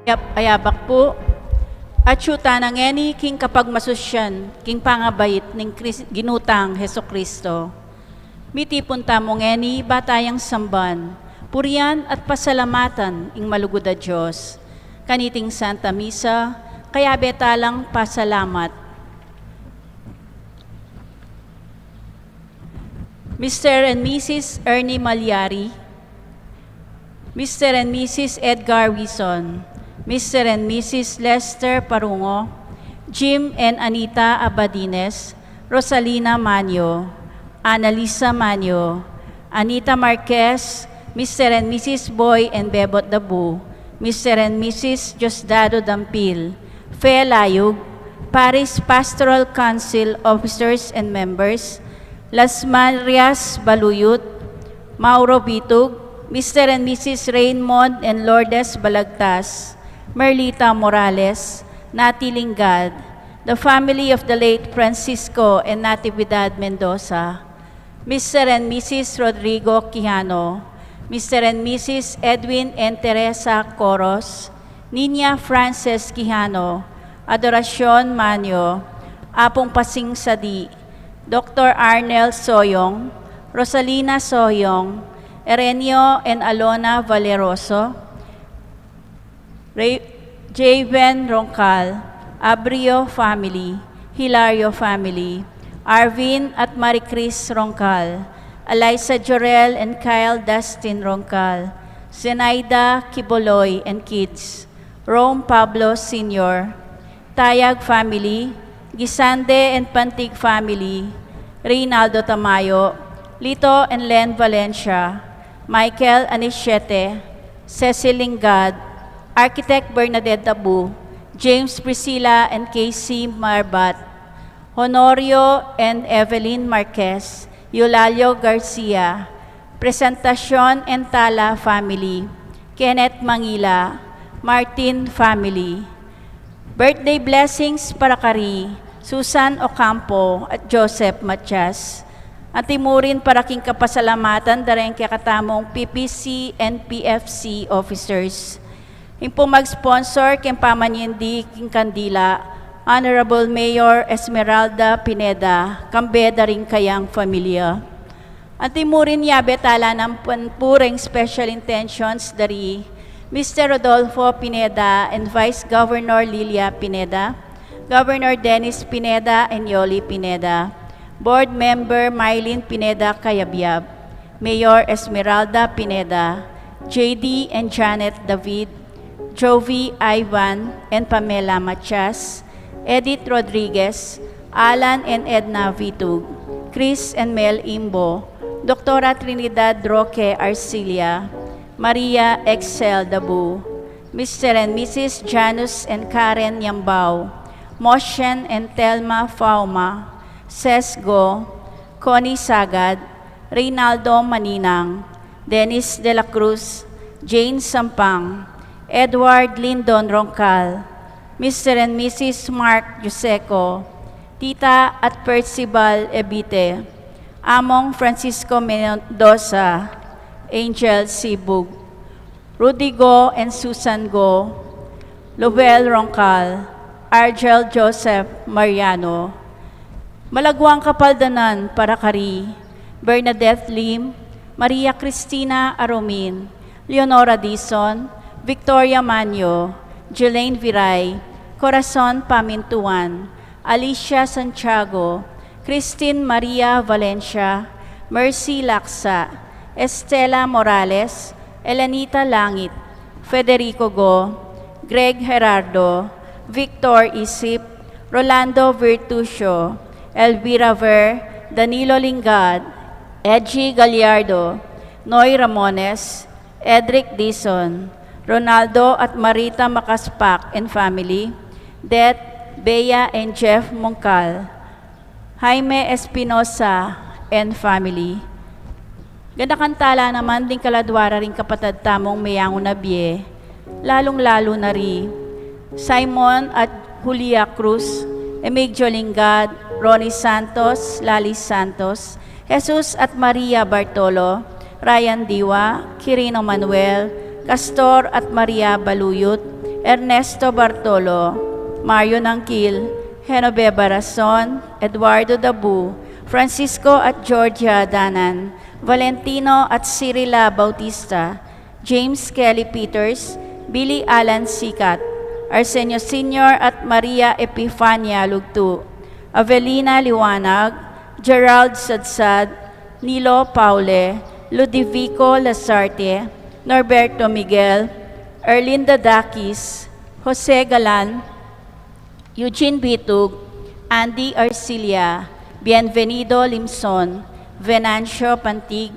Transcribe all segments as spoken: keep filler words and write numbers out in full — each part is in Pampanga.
Yap, ayabak pu, atyu tana ngeni king kapagmasusyan, king pangabait ning Kris-, Ginu tang Jesucristo. Mitipun tamu ngeni, ba tayang samban, purian at pasalamatan ing malugud a Dios. Kaniting Santa Misa, kayabe talang pasalamat. Mister and Missus Ernie Malyari, Mister and Missus Edgar Wison, Mister and Missus Lester Parungo, Jim and Anita Abadines, Rosalina Manyo, Annalisa Manyo, Anita Marquez, Mister and Missus Boy and Bebot Dabu, Mister and Missus Diosdado Dampil, Fe Layug, Parish Pastoral Council officers and members, Las Marias Baluyut, Mauro Bitug, Mister and Missus Raymond and Lourdes Balagtas, Merlita Morales, Nati Lingad, the family of the late Francisco and Natividad Mendoza, Mister and Missus Rodrigo Quijano, Mister and Missus Edwin and Teresa Coros, Niña Frances Quijano, Adoracion Manyo, Apung Pasing Sadi, Doctor Arnel Soyong, Rosalina Soyong, Erenio and Alona Valeroso, Ray-, Javen Roncal, Abrio family, Hilario family, Arvin at Maricris Roncal, Eliza Jorel and Kyle Dustin Roncal, Zenaida Kiboloy and kids, Rome Pablo Senior, Tayag family, Gisande and Pantig family, Reynaldo Tamayo, Lito and Len Valencia, Michael Anisiete, Cecil Lingad, Architect Bernadette Dabu, James, Priscilla and Casey Marbat, Honorio and Evelyn Marquez, Eulalio Garcia, Presentacion and Tala family, Kenneth Mangila, Martin family. Birthday blessings para kari Susan Ocampo at Joseph Matias. Anti mu rin para king kapasalamatan da ring kekatamung P P C and P F C officers. Ing pung mag-sponsor king pamanyindi king kandila, Honorable Mayor Esmeralda Pineda, kambe da ring kayang familia. Anti mu rin yabe tala naman pu ring special intentions dari Mister Rodolfo Pineda and Vice Governor Lilia Pineda, Governor Dennis Pineda and Yoli Pineda, Board Member Mylene Pineda Cayabyab, Mayor Esmeralda Pineda, J D and Janet David, Jovi Ivan and Pamela Matias, Edith Rodriguez, Alan and Edna Vitug, Chris and Mel Imbo, Doktora Trinidad Roque Arcilia, Maria Excel Dabu, Mister and Missus Janus and Karen Yambao, Moshen and Telma Fauma, Sesgo, Connie Sagad, Reynaldo Maninang, Dennis de la Cruz, Jane Sampang, Edward Lindon Roncal, Mister and Missus Mark Juseco, Tita at Percival Ebite, Among Francisco Mendoza, Angel Sibug, Rudy Go and Susan Go, Lovell Roncal, Argel Joseph Mariano. Malagwang kapaldanan para kari Bernadette Lim, Maria Cristina Aromin, Leonora Dizon, Victoria Manyo, Jelaine Viray, Corazon Pamintuan, Alicia Santiago, Christine Maria Valencia, Mercy Laksa, Estela Morales, Elenita Langit, Federico Go, Greg Gerardo, Victor Isip, Rolando Virtucio, Elvira Ver, Danilo Lingad, Edgy Gallardo, Noy Ramones, Edric Dizon, Ronaldo at Marita Macaspac and family, Det, Bea and Jeff Mongcal, Jaime Espinosa and family. Ganakan tala naman ding kaladwa ra ring kapatad tamung meyangu na bie, lalung-lalu na ri Simon at Julia Cruz, Emigdio Lingad, Ronnie Santos, Lali Santos, Jesus at Maria Bartolo, Ryan Diwa, Quirino Manuel, Castor at Maria Baluyut, Ernesto Bartolo, Mario Nangkil, Genoveva Rason, Eduardo Dabu, Francisco at Georgia Danan, Valentino at Cirila Bautista, James Kelly Peters, Billy Alan Sikat, Arsenio Senior at Maria Epifania Lugtu, Avelina Liwanag, Gerald Sadsad, Nilo Paule, Ludovico Lasarte, Norberto Miguel, Erlinda Dakis, Jose Galan, Eugene Bitug, Andy Arcilia, Bienvenido Limson, Venancio Pantig,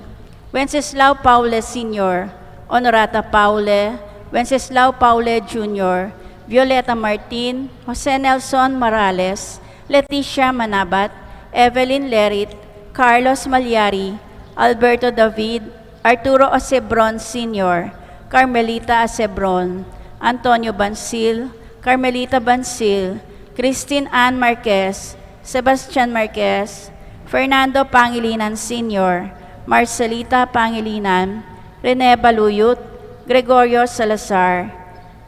Wenceslao Paule Senior, Honorata Paule, Wenceslao Paule Junior, Violeta Martin, Jose Nelson Morales, Leticia Manabat, Evelyn Lerit, Carlos Malyari, Alberto David, Arturo Acebron Senior, Carmelita Acebron, Antonio Bansil, Carmelita Bansil, Christine Ann Marquez, Sebastian Marquez, Fernando Pangilinan Senior, Marcelita Pangilinan, Rene Baluyut, Gregorio Salazar,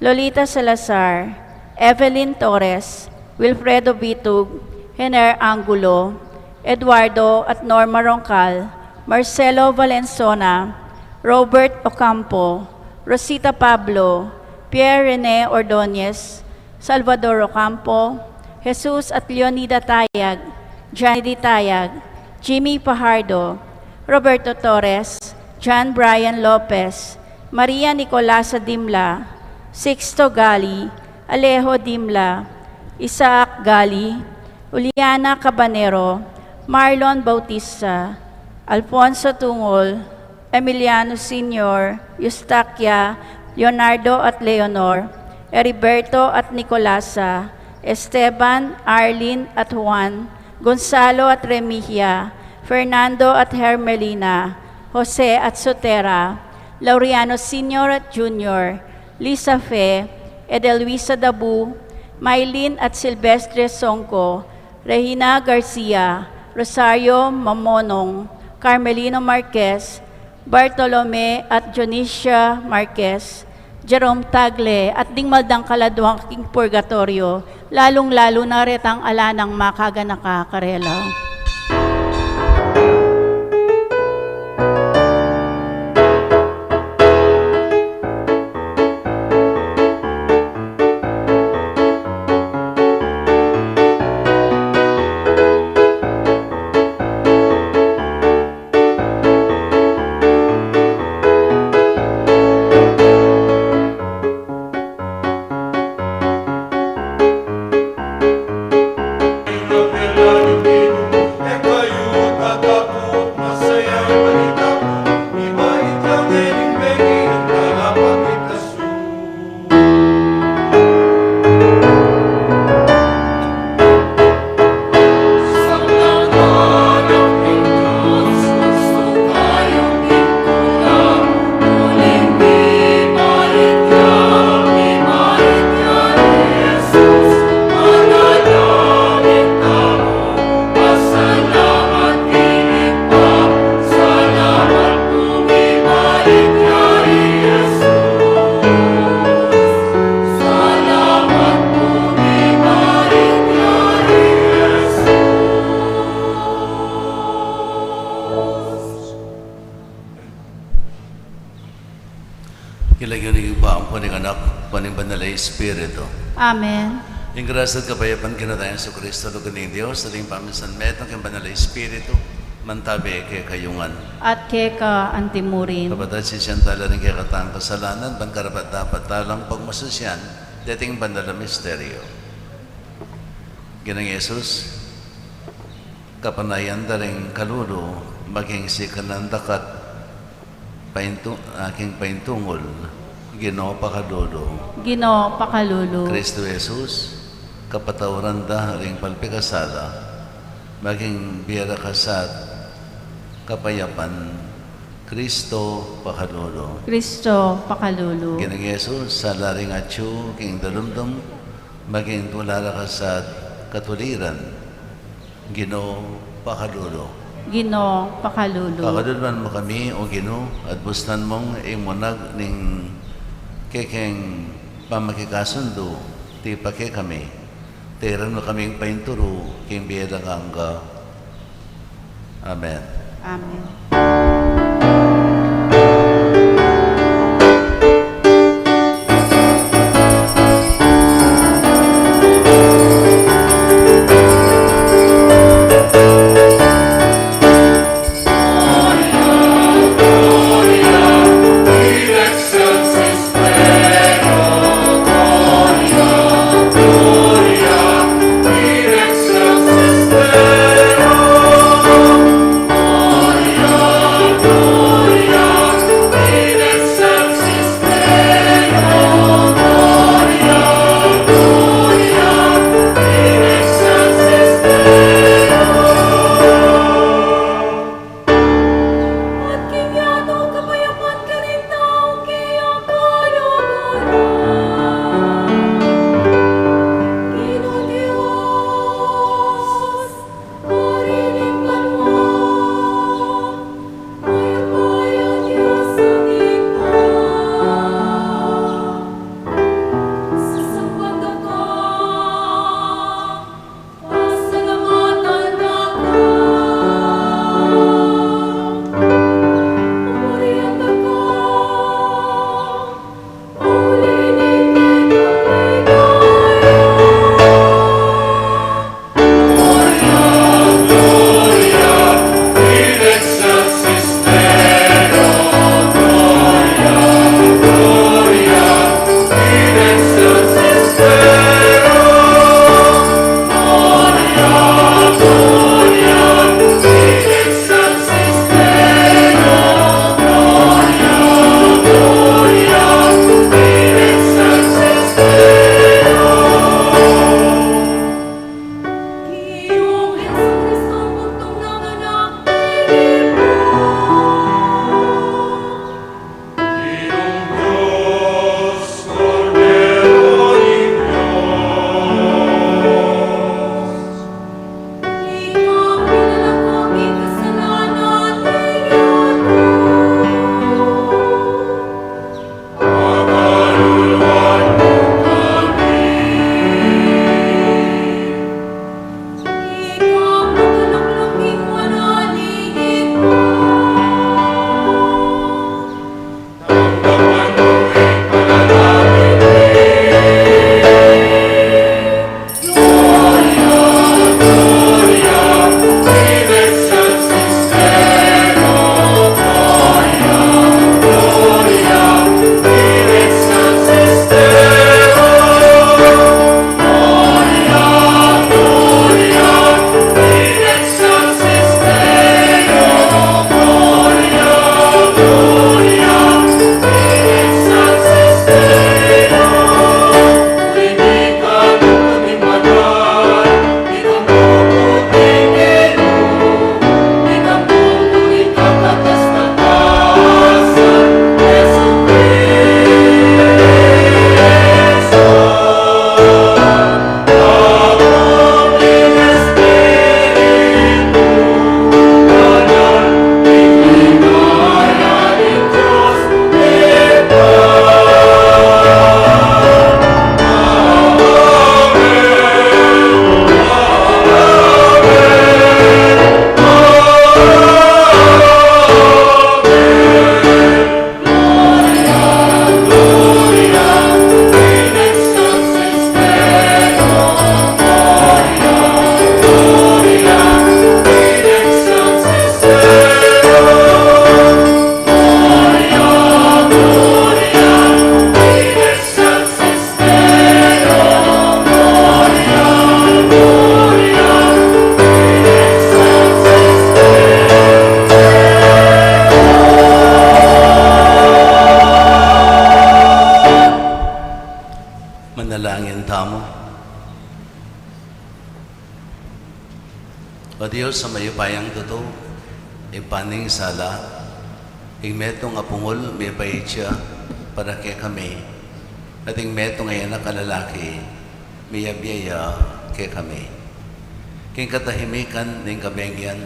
Lolita Salazar, Evelyn Torres, Wilfredo Bitug, Hener Angulo, Eduardo at Norma Roncal, Marcelo Valensona, Robert Ocampo, Rosita Pablo, Pierre Rene Ordonez, Salvador Ocampo, Jesus at Leonida Tayag, Johnny D. Tayag, Jimmy Fajardo, Roberto Torres, John Brian Lopez, Maria Nicolasa Dimla, Sixto Gali, Alejo Dimla, Isaac Gali, Juliana Cabanero, Marlon Bautista, Alfonso Tungol, Emiliano Senior, Eustaquia, Leonardo at Leonor, Heriberto at Nicolasa, Esteban, Arlene at Juan, Gonzalo at Remigio, Fernando at Hermelina, Jose at Sotera, Laureano Senior at Junior, Lisa Fe, Edelwisa Dabu, Mylene at Silvestre Songco, Regina Garcia, Rosario Mamonong, Carmelino Marquez, Bartolome at Dionisia Marquez, Jerome Tagle, at ding maldang kaladua king purgatoryo, lalung-lalu na retang ala nang makaganaka karela. King lagyu ning Ibpa, ampon ning Anak, ampon ning Banal a Espiritu. Amen. Ing grasya at kapayapan king Ginu tang Jesucristo, lugud ning Dios, at ing pamisan metung king Banal a Espiritu, mantabe kekayu ngan. At keka antimurin. Kapatad, sisian tala ring kekatang kasalanan, ban karapat-dapat talang pagmasusyan deting banal a misteryo. Ginung Jesus, kapanayan da ring kalulu, maging sikanan da kat paintu-, aking paintungul, Ginu, pakalulu. Ginu, pakalulu. Cristo Jesus, kapatauran da ring palpikasala, maging bie ra ka sat kapayapan, Cristo, pakalulu. Cristo, pakalulu. Ginung Jesus, sala ring atyu king dalumdum, maging tula ra ka sat katuliran, Ginu, pakalulu. Ginu, pakalulu. Pakaluluan mu kami, O Ginu, at busnan mung ing munag ning kekeng Pamakikasundu, tipa kekami, tiran mu kaming painturu king bie alang angga. Amen. Amen. Manalangin tamu. O Dios a mayupayang tutu, Ibpa ning sala, ing metung a pungul mibait ya para kekami, at ing metung a anak a lalaki miyabie ya kekami. King katahimikan ning gabing yan,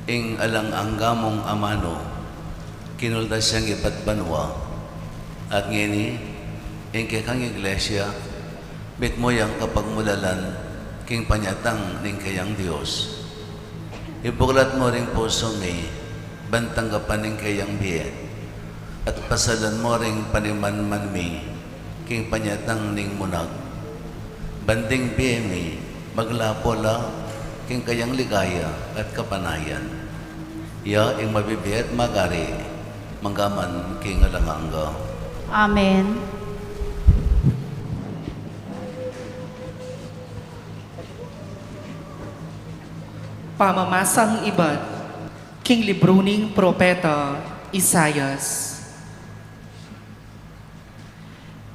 ing alang angga mung amanu kinuldas yang ibat banua, at ngeni Ing kekang Iglesia, mitmu yang kapagmulalan king panyatang ning keyang Dios. Ibuklat mu ring pusu mi, ban tanggapan ing keyang bie, at pasalan mu ring panimanman mi king panyatang ning munag. Ban ding bie mi maglapo la king keyang ligaya at kapanayan. Iya ing mabibie at magari, manggaman king alang angga. Amen. Pamamasang ibat king libru ning propeta Isaias.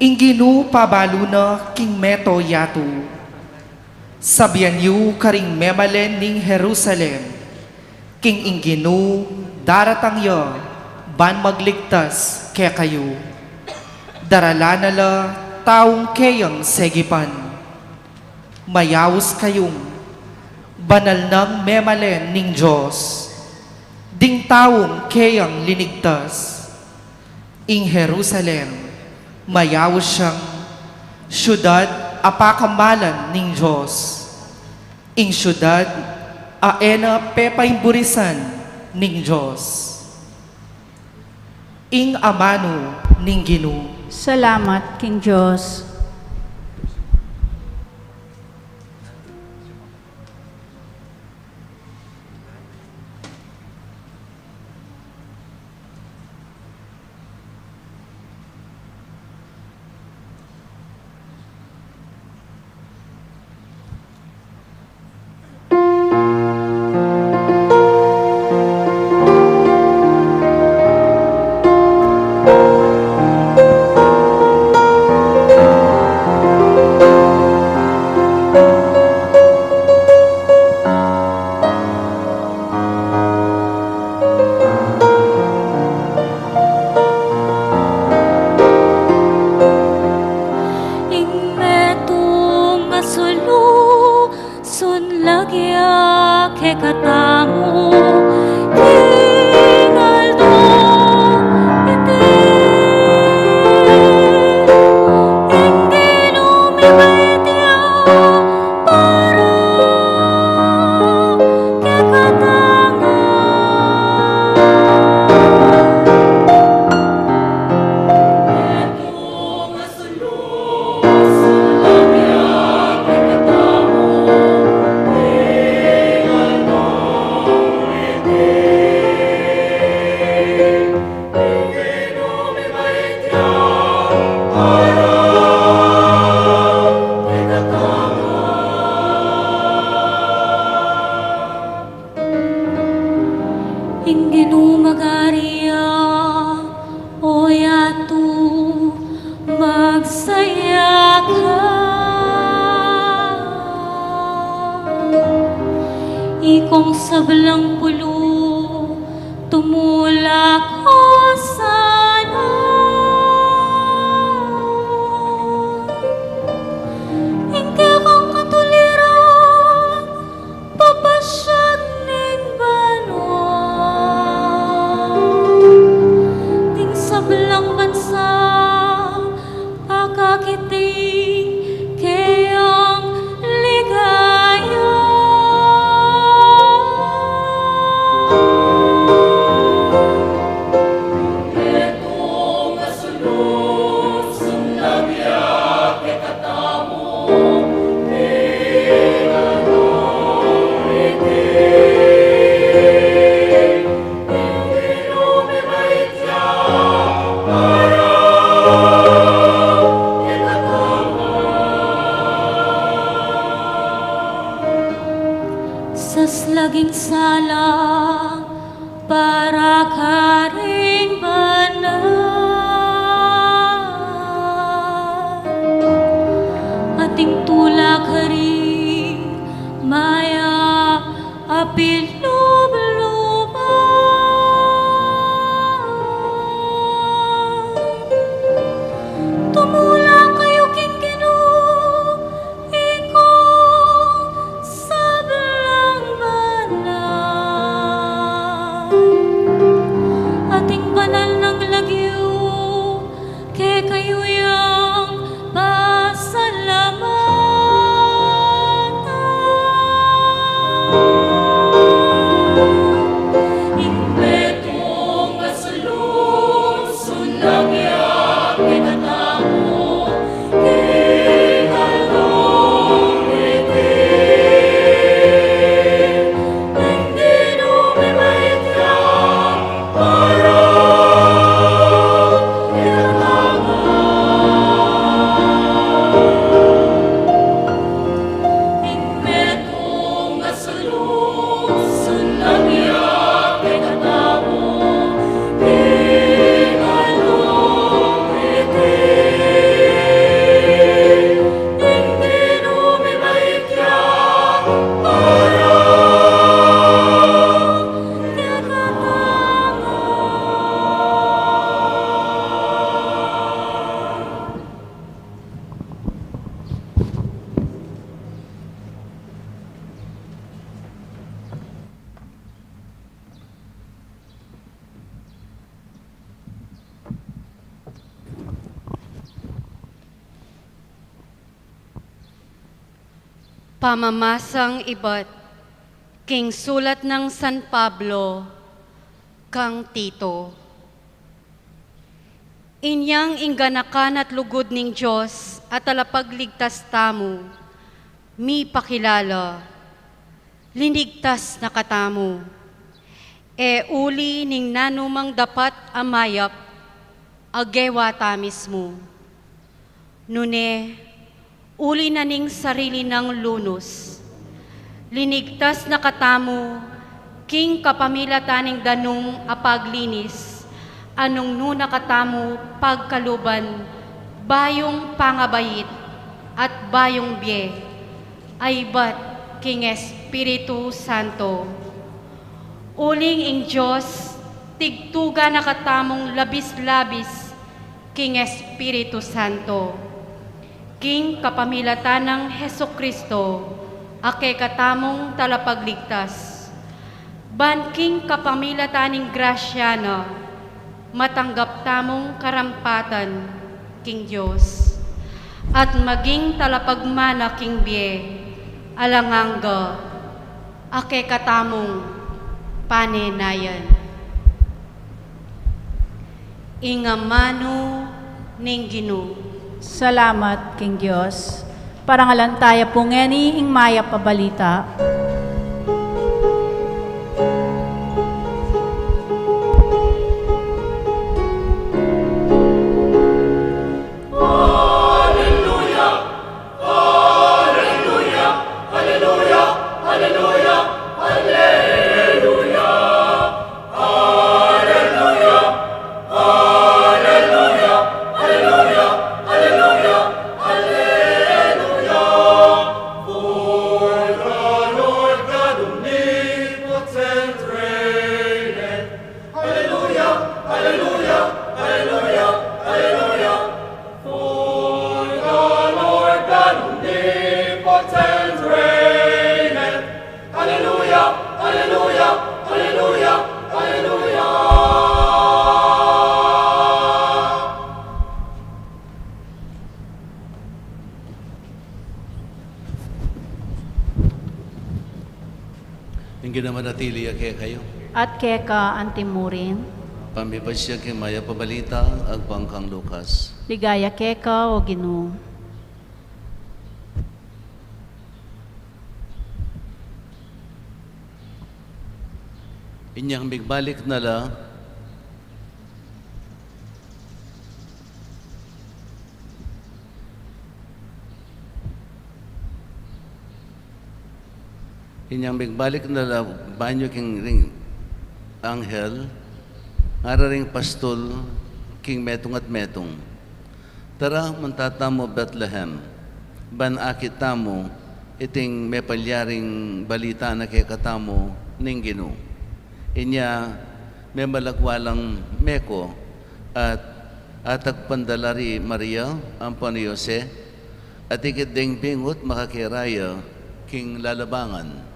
Ing Ginu pabalu na king meto yatu, sabian yu karing memalen ning Jerusalem, king ing Ginu daratang ya ban magligtas kekayu. Daralan na la taung keyang segipan. Mayaus kayung banal nang memalen ning Dios, ding taung keyang linigtas. Ing Jerusalem, mayaus yang siudad a pakamalan ning Dios, ing siudad a e na pepaimburisan ning Dios. Ing amanu ning Ginu. Salamat king Dios. Ing metung a sulu, sunlag ya kekatamu, king aldo iti. Ing Ginu mibait ya para kekatamu. Ing Ginu magari ya, o yatu, magsaya ka. Ikong sablang pulu, tumulak hosana. Ing kekang katuliran, papasyag ning banua. Ding sablang bansa, akakit ing keyang ligaya. Pamamasang ibat king sulat nang San Pablo kang Tito. Inyang ing ganakan at lugud ning Dios a talapagligtas tamu, mipakilala, linigtas na katamu, e uli ning nanumang dapat a mayap a gewa ta mismu. Nune, uli na ning sarili nang lunus, linigtas na katamu king kapamilatan ning danum a paglinis, a nung nu na katamu pagkaluban bayung pangabait at bayung bie, a ibat king Espiritu Santo. Uling ing Dios, tigtugan na katamung labis-labis king Espiritu Santo, king kapamilatan nang Jesucristo, a kekatamung talapagligtas. Ban king kapamilatan ning grasya na, matanggap tamung karampatan king Dios, at maging talapagmana king bie alang angga a kekatamung panenayan. Ing amanu ning Ginu. Salamat king Dios. Parangalan taya pu ngeni ing mayap a balita. Alleluia, alleluia, alleluia, alleluia. For the Lord God omnipotent reigneth. Alleluia, alleluia, alleluia, alleluia. Ing Ginu manatili ya kekayu. At keka antimurin. Pamipasya king mayap a balita agpang kang Lucas. Ligaya keka, o Ginu. Inyang migbalik na la, inyang migbalik na la banyu king ring anghel, ngara ring pastul king metung at metung, "Tara, munta tamu Betlehem, ban akit tamu iting mepalyaring balita na kekatamu ning Ginu. Inya, memalagwa lang meko at atagpan da la ri Maria ampon i Jose, at ikit deng bingut makakera ya king lalabangan."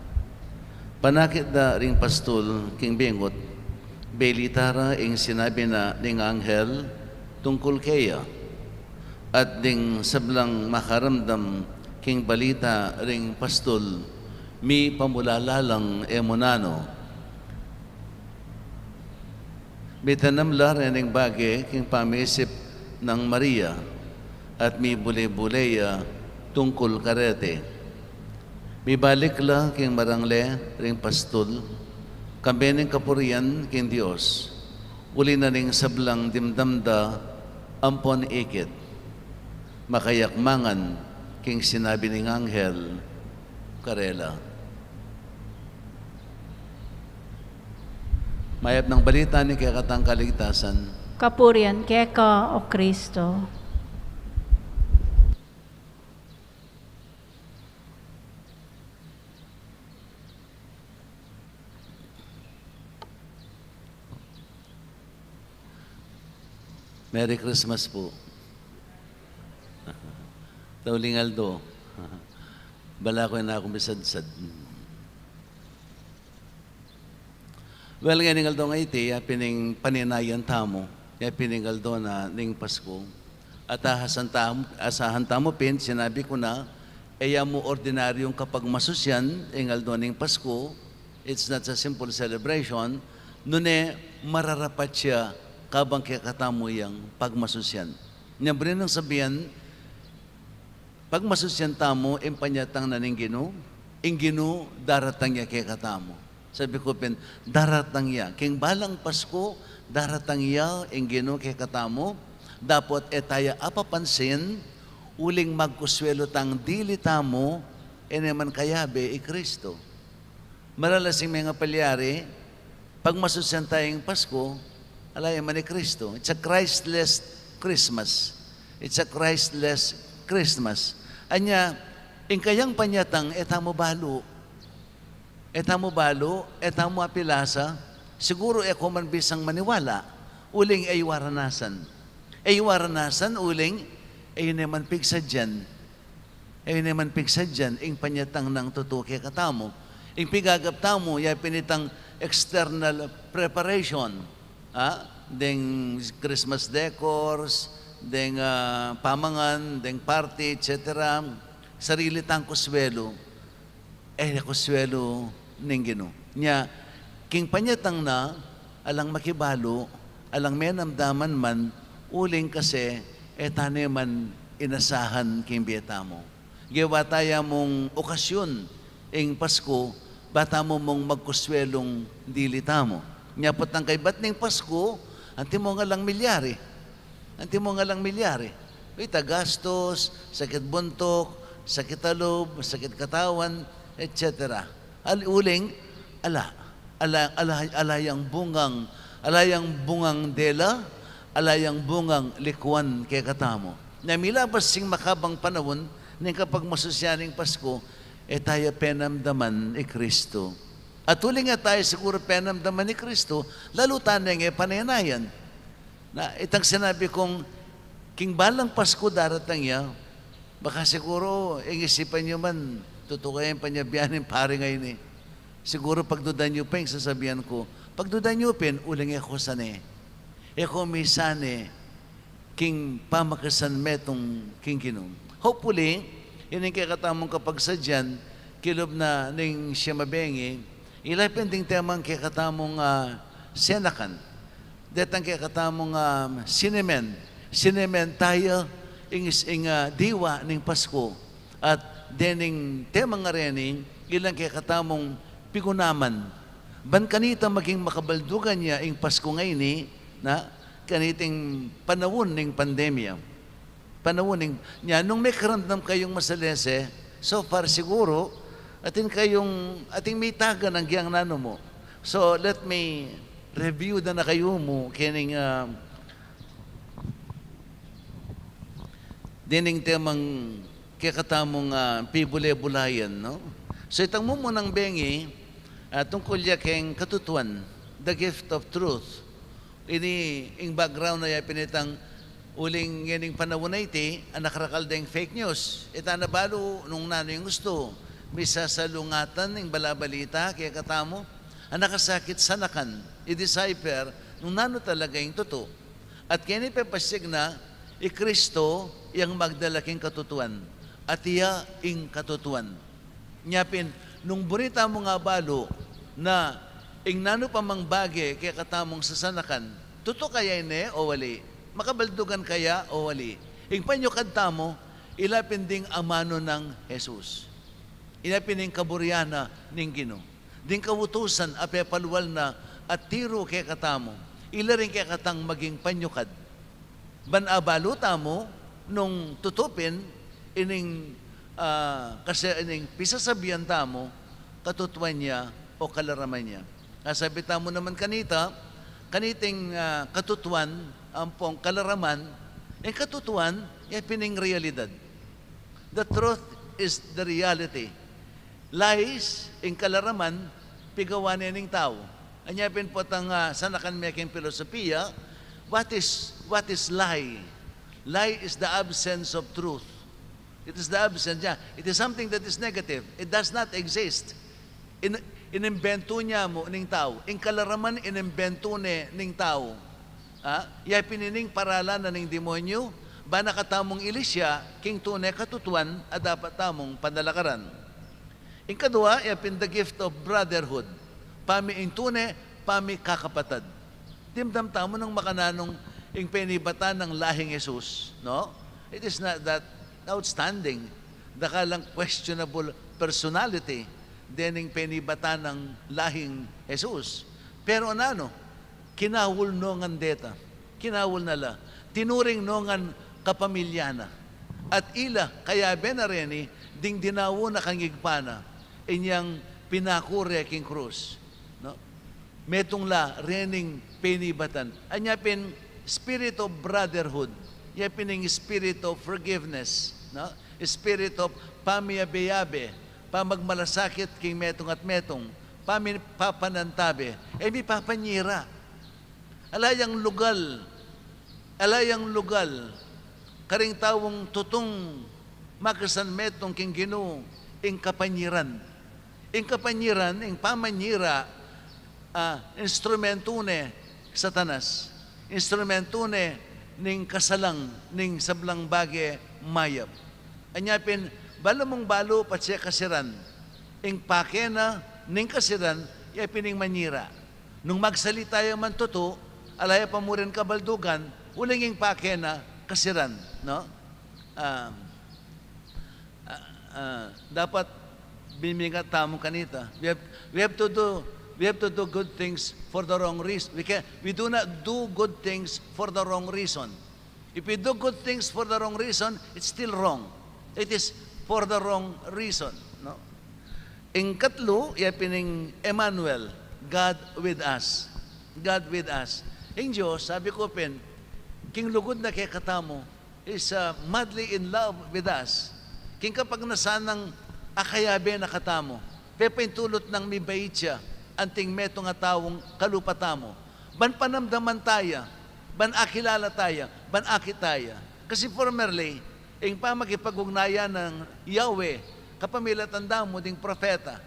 Panakit da ring pastul king bingut, belita ra ing sinabi na ning anghel tungkul keya. At ding sablang makaramdam king balita ring pastul, mipamulala lang e mu nanu. Mitanam la rening bage king pamisip nang Maria, at mibule-bule ya tungkul kareti. Mibalik la king marangle ring pastul, kambe ning kapurian king Dios, uli na ning sablang dimdam da ampon ikit. Makayak mangan king sinabi ning anghel karela. Mayap nang balita ning kekatang kaligtasan. Kapurian keka, O Kristo. Merry Christmas po. Tauling aldo. Bala ko na akong bisadsad. Well, ngeni ning aldo nga iti, ya pin ing paninayan tamu, ya pin ing aldo na ning Pasku. At asahan tamu, asahan tamu pin, sinabi ku na, e ya mu ordinaryung kapagmasusyan ing aldo ning Pasku. It's not a simple celebration, nune mararapat ya kabang kekatamu yang pagmasusyan. Nya buri nang sabian, pagmasusyan tamu ing panyatang na ning Ginu, ing Ginu daratang ya kekatamu. Sabi ku pin, daratang ya. King balang Pasku, daratang ya ing Ginu kekatamu. Dapot e ta ya apapansin, uling magkuswelu tang dili tamu, e ne man kayabe i Kristo. Maralas ing mengapalyari, pagmasusyan taya ing Pasku, ala ya man i Kristo. It's a Christless Christmas. It's a Christless Christmas. Anya, ing kayang panyatang, e tamu balu. E tamu balu, e tamu apilasa, siguru e ko man bisang maniwala, uling e yu aranasan. E yu aranasan, uling e yu ne man pigsadyan. E yu ne man pigsadyan ing panyatang nang tutu kekatamu. Ing pigagap tamu, ya pin itang external preparation, ha? Deng Christmas decors, deng, ah, pamangan, deng party, et cetera. Sarili tang kuswelu. E ya kuswelu ning Ginu. Nya, king panyatang na, alang makibalu, alang menamdaman man, uling kasi e ta ne man inasahan king bie tamu. Gewa taya mung okasyon ing Pasku, ba tamu mung magkuswelung dili tamu. Nya potang kaybat ning Pasku, antimong alang milyari. Antimong alang milyari. Ita gastus, sakit buntuk, sakit alub, sakit katawan, et cetera. Al-, uling, ala, ala, ala, ala yang bungang, ala yang bungang dela, ala yang bungang likuan kekatamu. Na milabas sing makabang panaun, ning kapagmasusyan ning Pasku, e taya penamdaman i Kristo. At uling e taya siguru penamdaman i Kristo, lalu ta neng e panenayan. Na, itang sinabi kung king balang Pasku daratang ya, baka siguro, ing isipan yu man, tutu kaya ing panyabyan ning pari ngeni. Siguro pagdudan yu pa ing sasabian ku, pagdudan yu pin, uling e ko sane. E ko misane, king pamakasan metung king Ginu. Hopefully, ining kekatamung kapagsadyan, kilub na ning siyam a bengi, ila pin ding temang kekatamung, ah, senakan. Detang kekatamung, ah, sinemen. Sinemen taya ing is-, ing, ah, diwa ning Pasku. At dening temang a reni, ilang kekatamung pigunaman. Ban kanita maging makabaldugan ya ing Pasku ngeni, na, kaniting panaun ning pandemya. Panaun ning, nya, nung mekaramdam kayung masalese, so far siguro, atin kayung, atin mitagan ing nanu mu. So, let me review da na kayu mu, kening, ah, dening temang kekatamung, ah, pibule-bulayan, no? So, itang mumunang bengi, ah, tungkul ya keng katutuan, the gift of truth. Ini ing background na ya pin itang uling ngening panaun a iti, a nakarakal deng fake news. Ita na balu nung nanu ing gustu, misasalungatan ing balabalita kekatamu, a nakasakit sanakan, i-decipher nung nanu talaga ing tutu. At keni pepasiag na, i Kristo yang magdala king katutuan, at iya ing katutuan. Nya pin, nung buri tamung abalu na ing nanu pa mang bage kekatamung sasanakan, tutu kaya ini o ali? Makabaldugan kaya o ali? Ing panyukad tamu, ila pin ding amanu nang Jesus. Ila pin ing kaburian na ning Ginu. Ding kautusan a pepalwal na at tiru kekatamu. Ila ring kekatang maging panyukad. Ban abalu tamu nung tutu pin ining, ah, kasi ining pisasabian tamu, katutuan ya o kalaraman ya. Kasabi tamu naman kanita, kaniting, ah, katutuan, ampong kalaraman, ing katutuan, ya pin ing realidad. The truth is the reality. Lies, ing kalaraman, pigawa ne ning tau. Anya pin potang, ah, sanakan me king pilosopiya, what is, what is lie? Lie is the absence of truth. It is the absence, yeah. It is something that is negative. It does not exist. In-, inimbentu ne mu ning tau. Ing kalaraman inimbentu ne ning tau. Ah, ya pin ining paralan na ning demonyu, ban na katamung ilis ya king tune katutuan a dapat tamung panalakaran. Ing kadua, ya pin the gift of brotherhood. Pami ing tune, pamikakapatad. Dimdam tamu nung makananu ing penibatan nang lahing Jesus, no? It is not that outstanding. Daka lang questionable personality dening penibatan nang lahing Jesus. Pero nanu, kinaul no ngan deta. Kinaul na la. Tinuring no ngan kapamilya na. At ila, kayabe na reni, ding dinawu na kang Ibpa na, inyang pinaku re king krus. No? Metung la rening penibatan. Anya pin spirit of brotherhood. Ya pin ing spirit of forgiveness. No? Spirit of pamiyabe-yabe. Pamagmalasakit king metung at metung. Pami-, papanantabe. E mi papanyira. Ala yang lugal, ala yang lugal, karing taung tutung makisanmetung king Ginu, ing kapanyiran. Ing kapanyiran, ing pamanyira, ah, instrumentu ne Satanas. Instrumentu ne ning kasalang, ning sablang bage mayap. Anya pin, balu mung balu patse kasiran. Ing pake na ning kasiran, ya pin ing manyira. Nung magsalita ya man tutu, ala ya pa mu rin kabaldugan, uling ing pake na kasiran, no? Um, ah, ah, dapat bimingat tamu kanita. We have, we have to do, we have to do good things for the wrong reason. We can, we do not do good things for the wrong reason. If we do good things for the wrong reason, it's still wrong. It is for the wrong reason, no? Ing katlu, ya pin ing Emmanuel, God with us. God with us. Ing Dios, sabi ku pin, king lugud na kekatamu, is, uh, madly in love with us. King kapagnasan nang akayabe na katamu, pepaintulut nang mibait ya anting metung a taung kalupa tamu. Ban panamdaman taya, ban akilala taya, ban akit taya. Kasi formerly, ing pamakipag-ugnayan nang Yahweh, kapamilatan da mu ding propeta,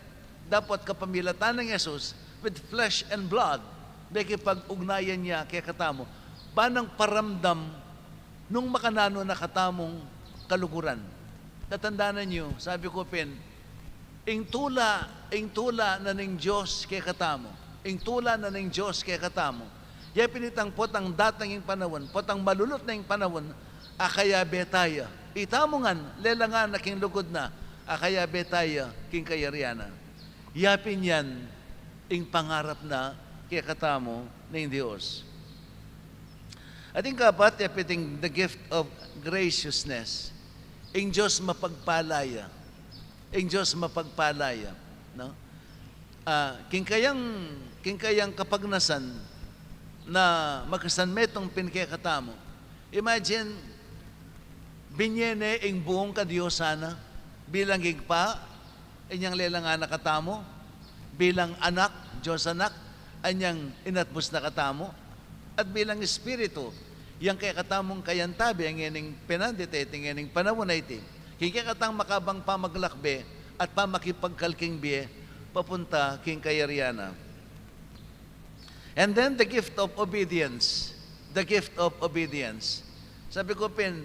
dapot kapamilatan nang Jesus, with flesh and blood, mekipag-ugnayan ya kekatamu. Ban nang paramdam nung makananu na katamung kaluguran. Tatandanan yu, sabi ku pin, ing tula, ing tula na ning Dios kekatamu. Ing tula na ning Dios kekatamu. Ya pin itang potang datang ing panaun, potang malulut na ing panaun, akayabe taya. Itamu ngan, lelangan na king lugud na, akayabe taya king kayarian na. Ya pin yan ing pangarap na kekatamu ning Dios. At ing kapat, ya pin iting the gift of graciousness. Ing Dios mapagpala ya. Ing Dios mapagpala ya, no? Ah, king kayang, king kayang kapagnasan na makisanmetung pin kekatamu. Imagine, binye ne ing buung kadiosan na bilang Ibpa, inyang lelangan na katamu, bilang Anak, Dios Anak, inyang inatbus na katamu, at bilang Espiritu, yang kekatamung kayantabe ngening penandit a iti, ngening panaun a iti, king kekatang makabang pamaglakbe at pamakipagkalking bie papunta king kayarian na. And then the gift of obedience. The gift of obedience. Sabi ku pin,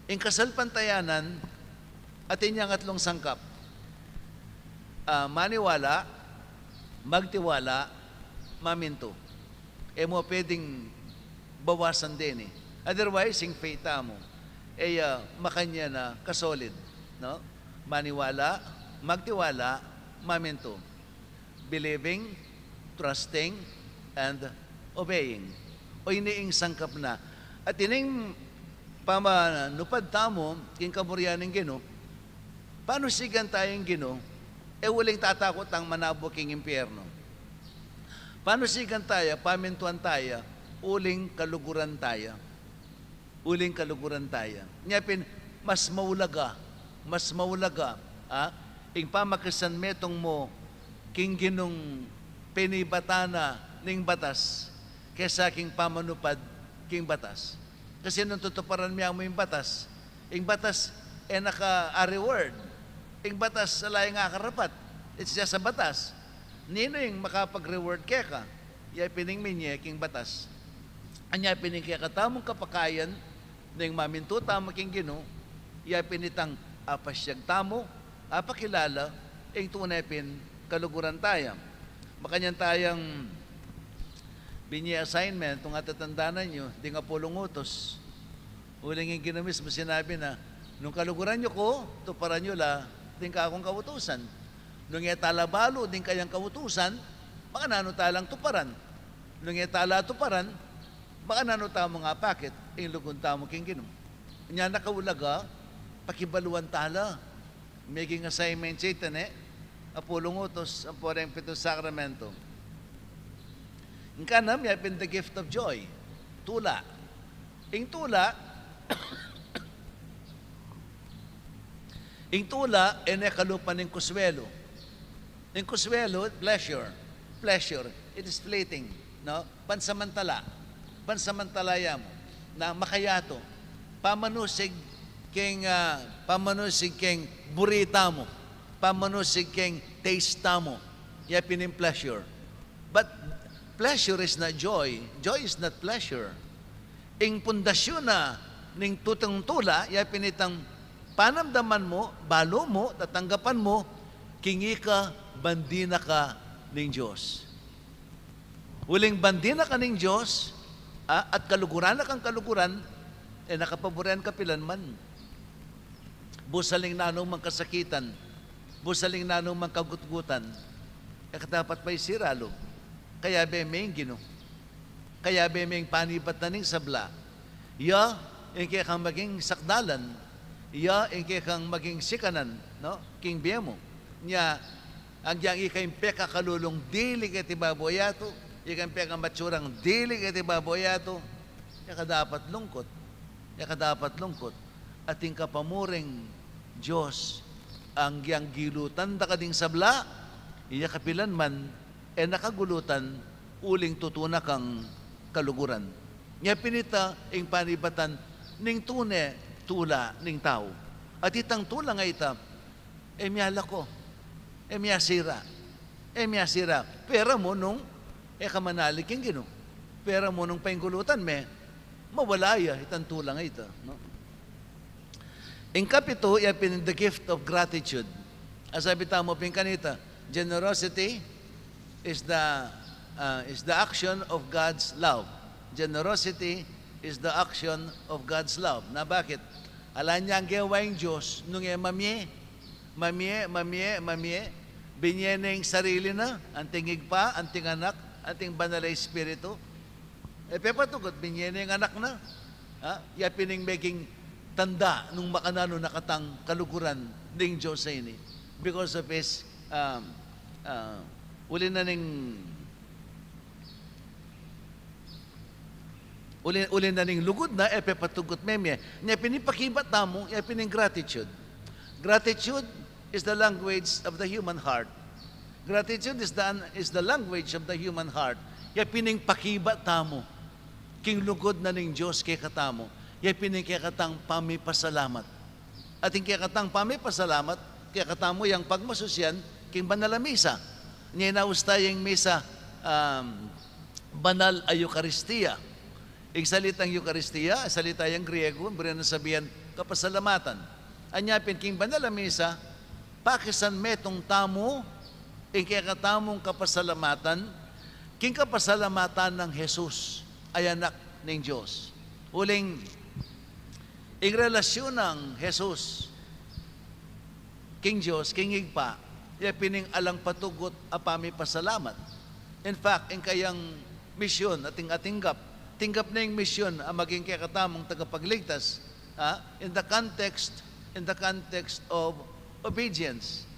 ing kasalpantayanan, atin yang atlung sangkap. Ah, maniwala, magtiwala, mamintu. E mu pwedeng bawasan deni. Otherwise, ing faith tamu, e ya makanyan a kasolid, no? Maniwala, magtiwala, mamintu. Believing, trusting, and obeying. O ini ing sangkap na. At ining pamanupad tamu king kamurian ning Ginu, panusigan taya ing Ginu, e uling tatakut tang manabu king impyernu. Panusigan taya, pamintuan taya, uling kaluguran taya. Uling kaluguran taya. Nya pin, mas maulaga, mas maulaga, ah, ing pamakisanmetung mu king Ginung penibatan na ning batas kesa king pamanupad king batas. Kasi nung tutuparan mi mu ing batas, ing batas e na ka a reward. Ing batas ala yang akarapat. It's just a batas. Ninu ing makapag-reward keka? Ya pin ing minye king batas. Anya pin ing kekatamung kapakayan, nung mamintu tamu king Ginu, ya pin itang apasyag tamu, apakilala, ing tune pin kaluguran taya. Makanyan tayang binye assignment, nung atatandanan yu, ding apulung utus. Uling ing Ginu mismu sinabi na, nung kaluguran yu ku, tuparan yu la ding kakung kautusan. Nung e tala balu ding kayang kautusan, makananu talang tuparan? Nung e tala tuparan, makananu tamung apakit ing lugud tamu king Ginu? Nya nakaulaga, pakibaluan tala. Meging assignment ya ita, ne? Apulung utus, ampo reng pitung sakramento. Ing kanam, ya pin the gift of joy. Tula. Ing tula, ing tula, e ne kalupa ning kuswelu. Ing kuswelu, pleasure. Pleasure. It is fleeting, no? Pansamantala. Pansamantala ya mu. Na makayatu. Pamanusig king, ah, pamanusig king buri tamu. Pamanusig king taste tamu. Ya pin ing pleasure. But pleasure is not joy. Joy is not pleasure. Ing pundasyun na ning tutung tula, ya pin itang panamdaman mu, balu mu, tatanggapan mu, king ika bandi na ka ning Dios. Uling bandi na ka ning Dios, a, at kaluguran na kang kaluguran, e na ka paburen kapilanman. Busaling nanu mang kasakitan, busaling nanu mang kagutgutan, e ka dapat maisira lub. Kayabe me ing Ginu. Kayabe me ing panibatan ning sabla. Ya ing kekang maging sakdalan. Ya ing kekang maging sikanan, no? King bie mu. Nya, agyang ika ing pekakalulung dili keti babo yatu, ika ing pekamatsurang dili keti babo yatu, e ka dapat lungkut. E ka dapat lungkut. Atin ka pa mu ring Dios, agyang gilutan da ka ding sabla, iya kapilanman, e na ka gulutan, uling tutu na kang kaluguran. Nya pin ita ing panibatan ning tune tula ning tau. At itang tula nga ita, e miyalako, e miyasira, e miyasira. Pera mu nung e ka manalig king Ginu. Pera mu nung paingulutan me, mawala ya itang tula nga ita, no? Ing kapitu, ya pin the gift of gratitude. Asabi tamu pin kanita, generosity is the, ah, is the action of God's love. Generosity is the action of God's love. Na bakit? Ala nyang gewa ing Dios nung e mamie, mamie, mamie, mamie, binye ne ing sarili na, anting Ibpa, anting Anak, anting Banal a Espiritu. E pepatugut, binye ne ing Anak na. Ha? Ya pin ing meging tanda nung makananu na katang kaluguran ning Dios a ini. Because of his, um, uh, uli na ning, uli, uli na ning lugud na, e pepatugut me mie. Nya pin ing pakibat tamu, ya pin ing gratitude. Gratitude is the language of the human heart. Gratitude is the, is the language of the human heart. Ya pin ing pakibat tamu king lugud na ning Dios kekatamu. Ya pin ing kekatang pamipasalamat. At ing kekatang pamipasalamat, kekatamu yang pagmasusyan king banal a misa. Nya inaus taya ing misa, um, banal a Eukaristia. Ing salitang Eukaristia, salita yang Griego, buri nang sabian kapasalamatan. Anya pin king banal a misa, pakisanmetung tamu ing kekatamung kapasalamatan king kapasalamatan nang Jesus a Anak ning Dios. Uling ing relasyun nang Jesus king Dios, king Ibpa, ya pin ing alang patugut a pamipasalamat. In fact, ing kayang misyun a ting-, a tinggap, tinggap na ing misyun a maging kekatamung tagapagligtas, ah, in the context, in the context of obedience.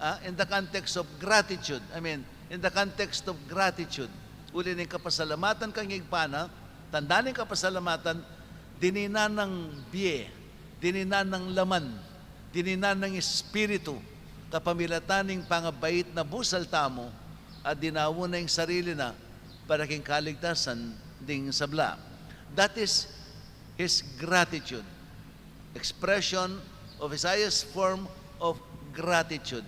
Ah, in the context of gratitude. I mean, in the context of gratitude. Uli ning kapasalamatan kang Ibpa na, tanda ning kapasalamatan, dininan nang bie, dininan nang laman, dininan nang espiritu, kapamilatan ning pangabait na busal tamu, at dinaun na ing sarili na para king kaligtasan ding sabla. That is his gratitude. Expression of his highest form of gratitude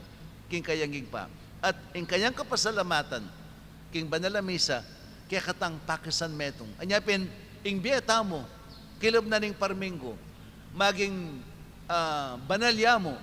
king kayang Ibpa. At ing kayang kapasalamatan king banal a misa, kekatang pakisan metung. Anya pin, ing bie tamu, kilub na ning parminggu, maging, ah, banal ya mu,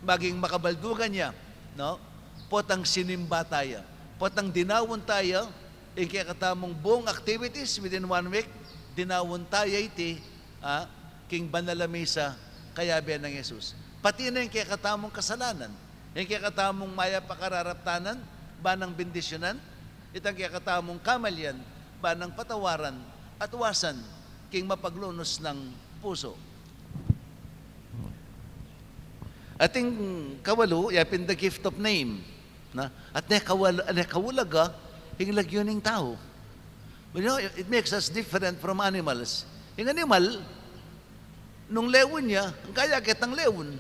maging makabaldugan ya, no? Potang sinimba taya, potang dinaun taya, ing kekatamung buong activities within one week, dinaun taya iti, ah, king banal a misa, kayabe nang Jesus. Pati na ing kekatamung kasalanan, ing kekatamung mayap a kararaptanan, ba nang bendisyunan, itang kekatamung kamalian, ba nang patawaran, at wasan, king mapaglunus nang pusu. At ing kawalu, ya pin the gift of name. Na? At ne kawal-, ne kaulaga, ing lagyu ning tau. But, you know, it makes us different from animals. Ing animal, nung leon ya, ing kaya ketang leon.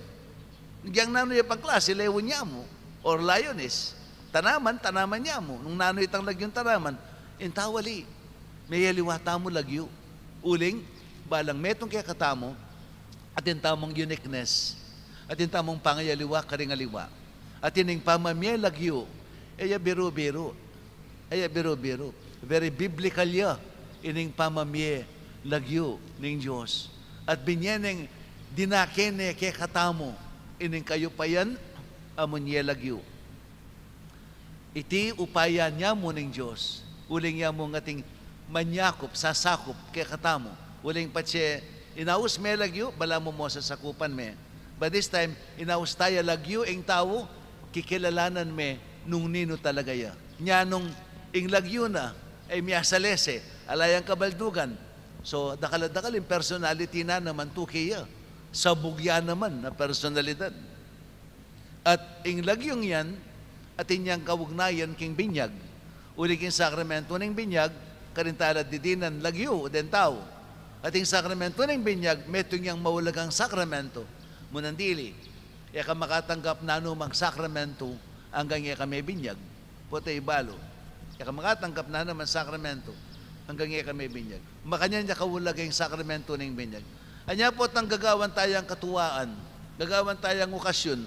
Nung nanu ya pang klasi, leon ya mu, or lioness. Tanaman, tanaman ya mu. Nung nanu itang lagyung tanaman, ing tau ali, meyaliwa tamu lagyu. Uling, balang metung kekatamu, atin tamung uniqueness, atin tamung pangayaliwa karing aliwa. At ining pamamie lagyu, e ya biru-biru, e ya biru-biru. Very biblical ya ining pamamie lagyu ning Dios. At binye neng dinake ne kekatamu ining kayupayan a munye lagyu. Iti upayan ya mu ning Dios, uling ya mu ngan atin manyakup, sasakup kekatamu. Uling patse inaus me lagyu, balamu mu sasakupan me. But this time, inaus taya lagyu ing tau, kikilalanan me nung ninu talaga ya. Nya nung ing lagyu na, e miyasalese, ala yang kabaldugan. So, dakal a dakal ing personality na naman tuki ya. Sabug ya naman a personalidad. At ing lagyung yan, atin yang kaugnayan king binyag. Uli king sakramentu ning binyag, karin tala didinan lagyu deng tau. At ing sakramentu ning binyag, metung yang maulagang sakramentu. Munang dili, e ka makatanggap nanumang sakramentu anggang e ka mebinyag. Pota ibalu, e ka makatanggap nanumang sakramentu anggang e ka mebinyag. Makanyan ya kaulaga ing sakramentu ning binyag. Anya potang gagawan tayang katuwaan, gagawan tayang okasyun,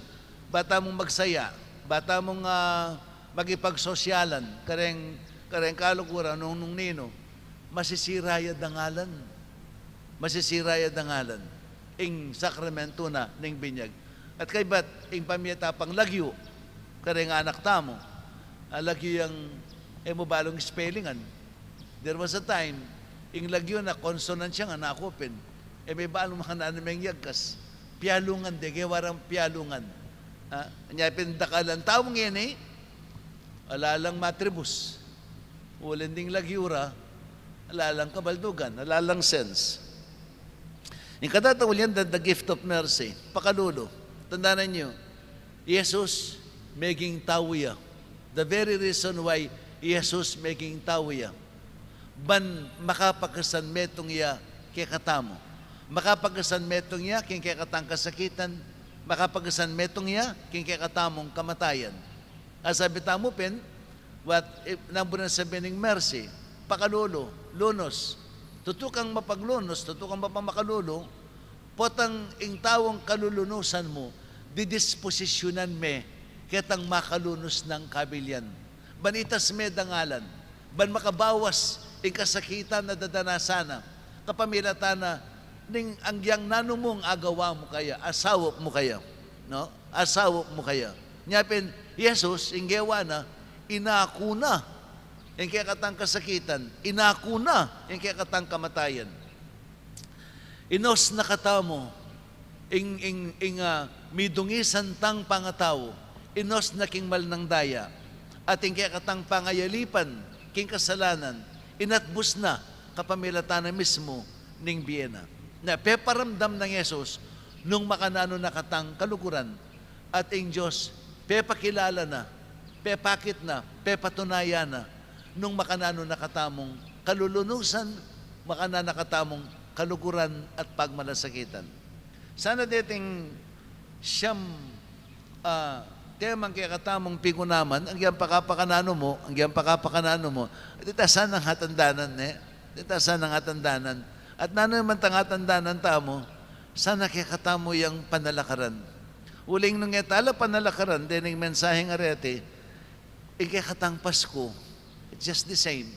ba tamung magsaya, ba tamung, ah, makipagsosyalan kareng, kareng kaluguran nung, nung ninu, masisira ya dangalan. Masisira ya dangalan ing sakramentu na ning binyag. At kaybat ing pamie ta pang lagyu kareng anak tamu, a lagyu yang e mu balung spellingan. There was a time, ing lagyu na consonant ya ngan, aku pin, e me balung makananu meng yagkas. Pialungan, de, gewa rang pialungan. Ah, nya pin dakal a tau ngeni, ala lang matribus. Uling ding lagyu ra, ala lang kabaldugan, ala lang sense. Ing katataulian, the, the gift of mercy, pakalulu. Tandanan yu, Jesus meging tau ya. The very reason why Jesus meging tau ya, ban makapakisan metung ya kekatamu. Makapakisan metung ya king kekatang kasakitan, makapakisan metung ya king kekatamung kamatayan. Asabi tamu pin, what, e, nanu bu nang sabi ning mercy, pakalulu, lunus. Tutu kang mapaglunus, tutu kang mapamakalulu, potang ing taung kalulunusan mu, didisposisyunan me ketang makalunus nang kabilian. Ban itas me dangalan, ban makabawas ing kasakitan a dadanasan na, kapamilatan na ning agyang nanu mung agawa mu kaya, asaup mu kaya, no? Asaup mu kaya. Nya pin, Jesus, ing gewa na, inaku na ing kekatang kasakitan, inaku na ing kekatang kamatayan. Inus na katamu ing, ing, ing, ah, midungisan tang pangatau, inus na king mal nang daya, at ing kekatang pangayalipan king kasalanan, inatbus na kapamilatan na mismu ning bie na. Na peparamdam nang Jesus nung makananu na katang kaluguran, at ing Dios pepakilala na, pepakit na, pepatunayan na nung makananu na katamung kalulunusan, makananu na katamung kaluguran at pagmalasakitan. Sana deting siyam, ah, temang kekatamung pigunaman, agyang pakapakananu mu, agyang pakapakananu mu, dita sana nga tandanan, ne? Dita sana nga tandanan. At nanu man tang atandanan tamu, sana kekatamu yang panalakaran. Uling nung e ta la panalakaran dening mensaheng areti, ing kekatang Pasku, it's just the same.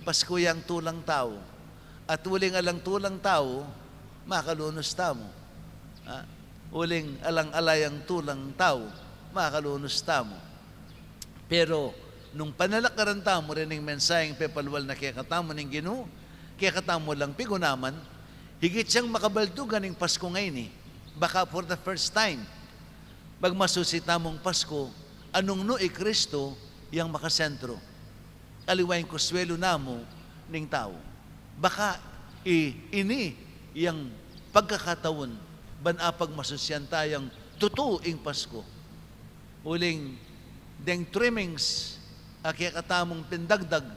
Pasku yang tulang tau. At uling alang tulang tau, makalunus tamu. Ha? Uling alang ala yang tulang tau, makalunus tamu. Pero nung panalakaran tamu rening mensaheng pepalual na kekatamu ning Ginu, kekatamu lang pigunaman, higit yang makabaldugan ing Pasku ngeni, baka for the first time, magmasusi tamung Pasku, a nung nu i Kristu yang makasentru. Aliwa ing konsuelu namu ning tau. Baka i, ini yang pagkakataun ban apagmasusian ta yang tutu ing Pasku. Uling deng trimmings a kekatamung pindagdag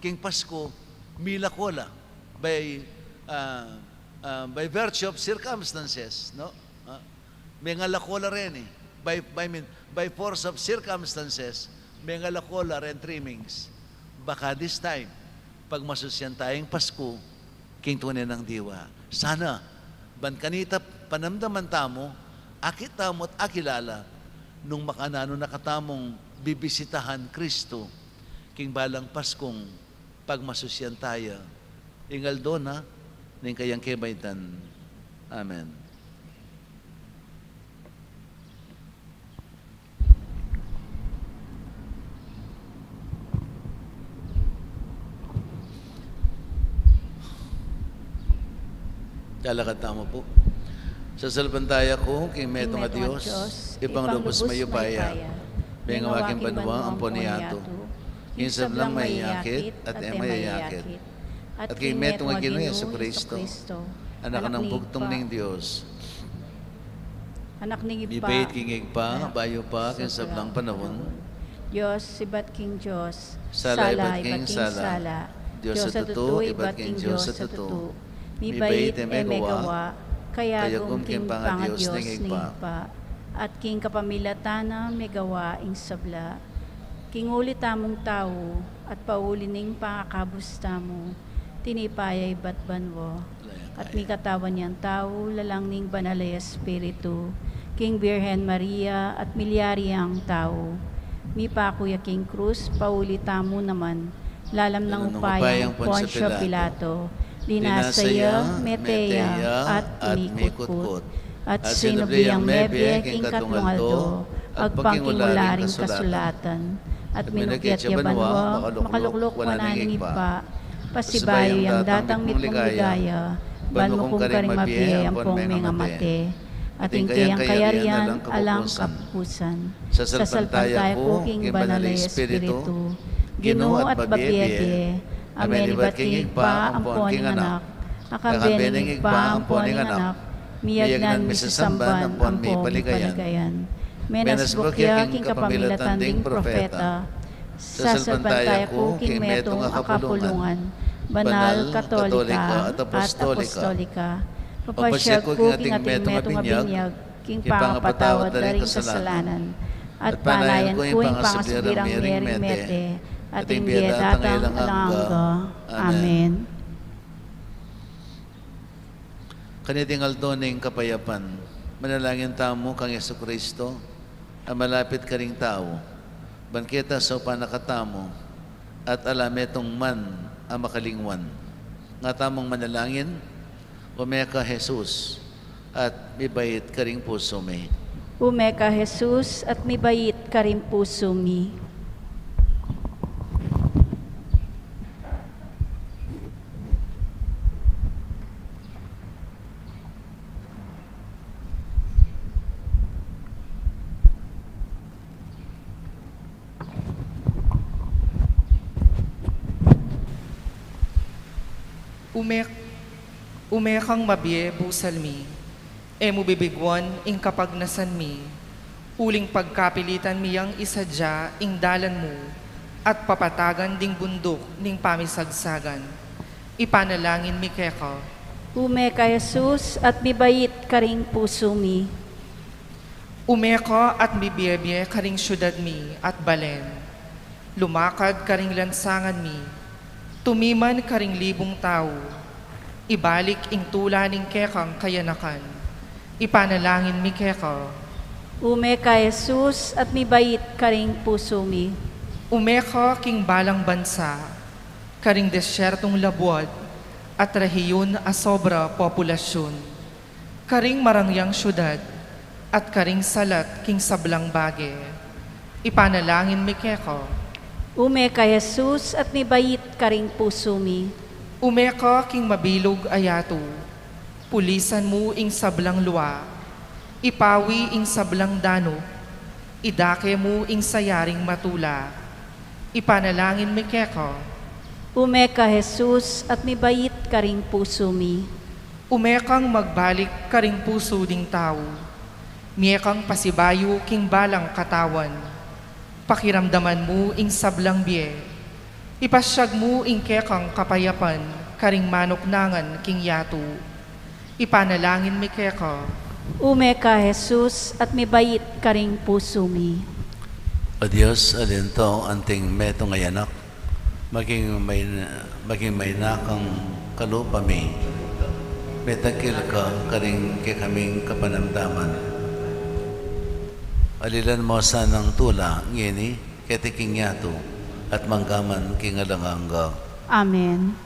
king Pasku, milako la by, ah, ah, by virtue of circumstances, no? Ah, mengalako la reni. By, by, mean, by force of circumstances, mengalako la ren trimmings. Baka this time, pagmasusian ta ing Pasku king tune nang diwa. Sana, ban kanita panamdaman tamu, akit tamu at akilala, nung makananu na katamung bibisitahan Kristu king balang Paskung pagmasusian ta ya, ing aldo na ning kayang kebaitan. Amen. Talakad tamu pu. Sasalpantaya ku king metung a Dios, Ibpang lubus mayupaya, mengawa king banua ampon yatu, king sablang mayayakit at e mayayakit, at king metung a Ginu Jesucristo, Anak nang bugtung ning Dios. Anak ning Ibpa. Mibait king Ibpa, bayu pa king sablang panaun. Dios ibat king Dios. Sala ibat king sala. Dios a tutu ibat king Dios a tutu. Mibait e megawa, kayagum king pangadios ning Ibpa, at king kapamilatan na megawa ing sabla. King uli tamung tau, at pauli ning pangakabus tamu, tinipa ya ibat banua. At mikatawan yang tau lalang ning Banal a Espiritu, king Birhen Maria, at milyari yang tau. Mipaku ya king krus, pauli tamu naman, lalam nang upayang Poncio Pilato. Linasa ya, mete ya, at mikutkut. At sinubli yang mebie king katlung aldo, agpang king ula ring kasulatan. At minukyat ya banua, makalukluk wanan ning Ibpa. Pasibayu yang datang mitmung ligaya, ban mukum karing mabie ampong mengamate. At ing kayang kayarian alang kapusan. Sasalpantaya ku king Banal a Espiritu, Ginu at mabie-bie, a menibat king Ibpa ampon king Anak, a kakambe ning Ibpa ampon ning Anak, miyagnan, misasamban ampon mipaligayan. Menasbuk ya king kapamilatan ding propeta. Sasalpantaya ku king metung a kapulungan, banal, katolika, at apostolika. Papasyag ku king ating metung a binyag, king pangapatawad da ring kasalanan, at panayan ku ing pangasubli rang mie ring mete, at ing bie datang alang angga. Amen. Kaniting aldo ning kapayapan, manalangin tamu kang Jesucristo, a malapit karing tau, ban keta saupan na katamu, at ala metung man a makalingwan. Nga tamung manalangin, Ume ka, Jesus, at mibait karing pusu mi. Ume ka, Jesus, at mibait karing pusu mi. Ume, ume kang mabie busal mi, e mu bibigwan ing kapagnasan mi, uling pagkapilitan mi yang isadia ing dalan mu, at papatagan ding bunduk ning pamisagsagan. Ipanalangin mi keka. Ume ka Jesus at mibait karing pusu mi. Ume ka at mibiebie karing siudad mi at balen. Lumakad karing lansangan mi, tumiman karing libung tau, ibalik ing tula ning kekang kayanakan. Ipanalangin mi keka. Ume ka Jesus at mibait karing pusu mi. Ume ka king balang bansa, karing desyertung labuad at rehiyun a sobra populasyun, karing marangyang siudad at karing salat king sablang bage. Ipanalangin mi keka. Ume ka Jesus at mibait karing pusu mi. Ume ka king mabilug a yatu, pulisan mu ing sablang lua, ipawi ing sablang danu, idake mu ing sayaring matula. Ipanalangin mi keka. Ume ka Jesus at mibait karing pusu mi. Ume kang magbalik karing pusu ding tau. Mie kang pasibayu king balang katawan. Pakiramdaman mu ing sablang bie. Ipasyag mu ing kekang kapayapan karing manuknangan king yatu. Ipanalangin mi keka. Ume ka Jesus at mibait karing pusu mi. O Dios, alinto anting metung a anak, maging may, maging may nakang kalupa mi. Metagkil ka karing kekaming kapanamdaman. Alilan mo sanang tula ngeni keti king yatu at manggaman king alang angga. Amen.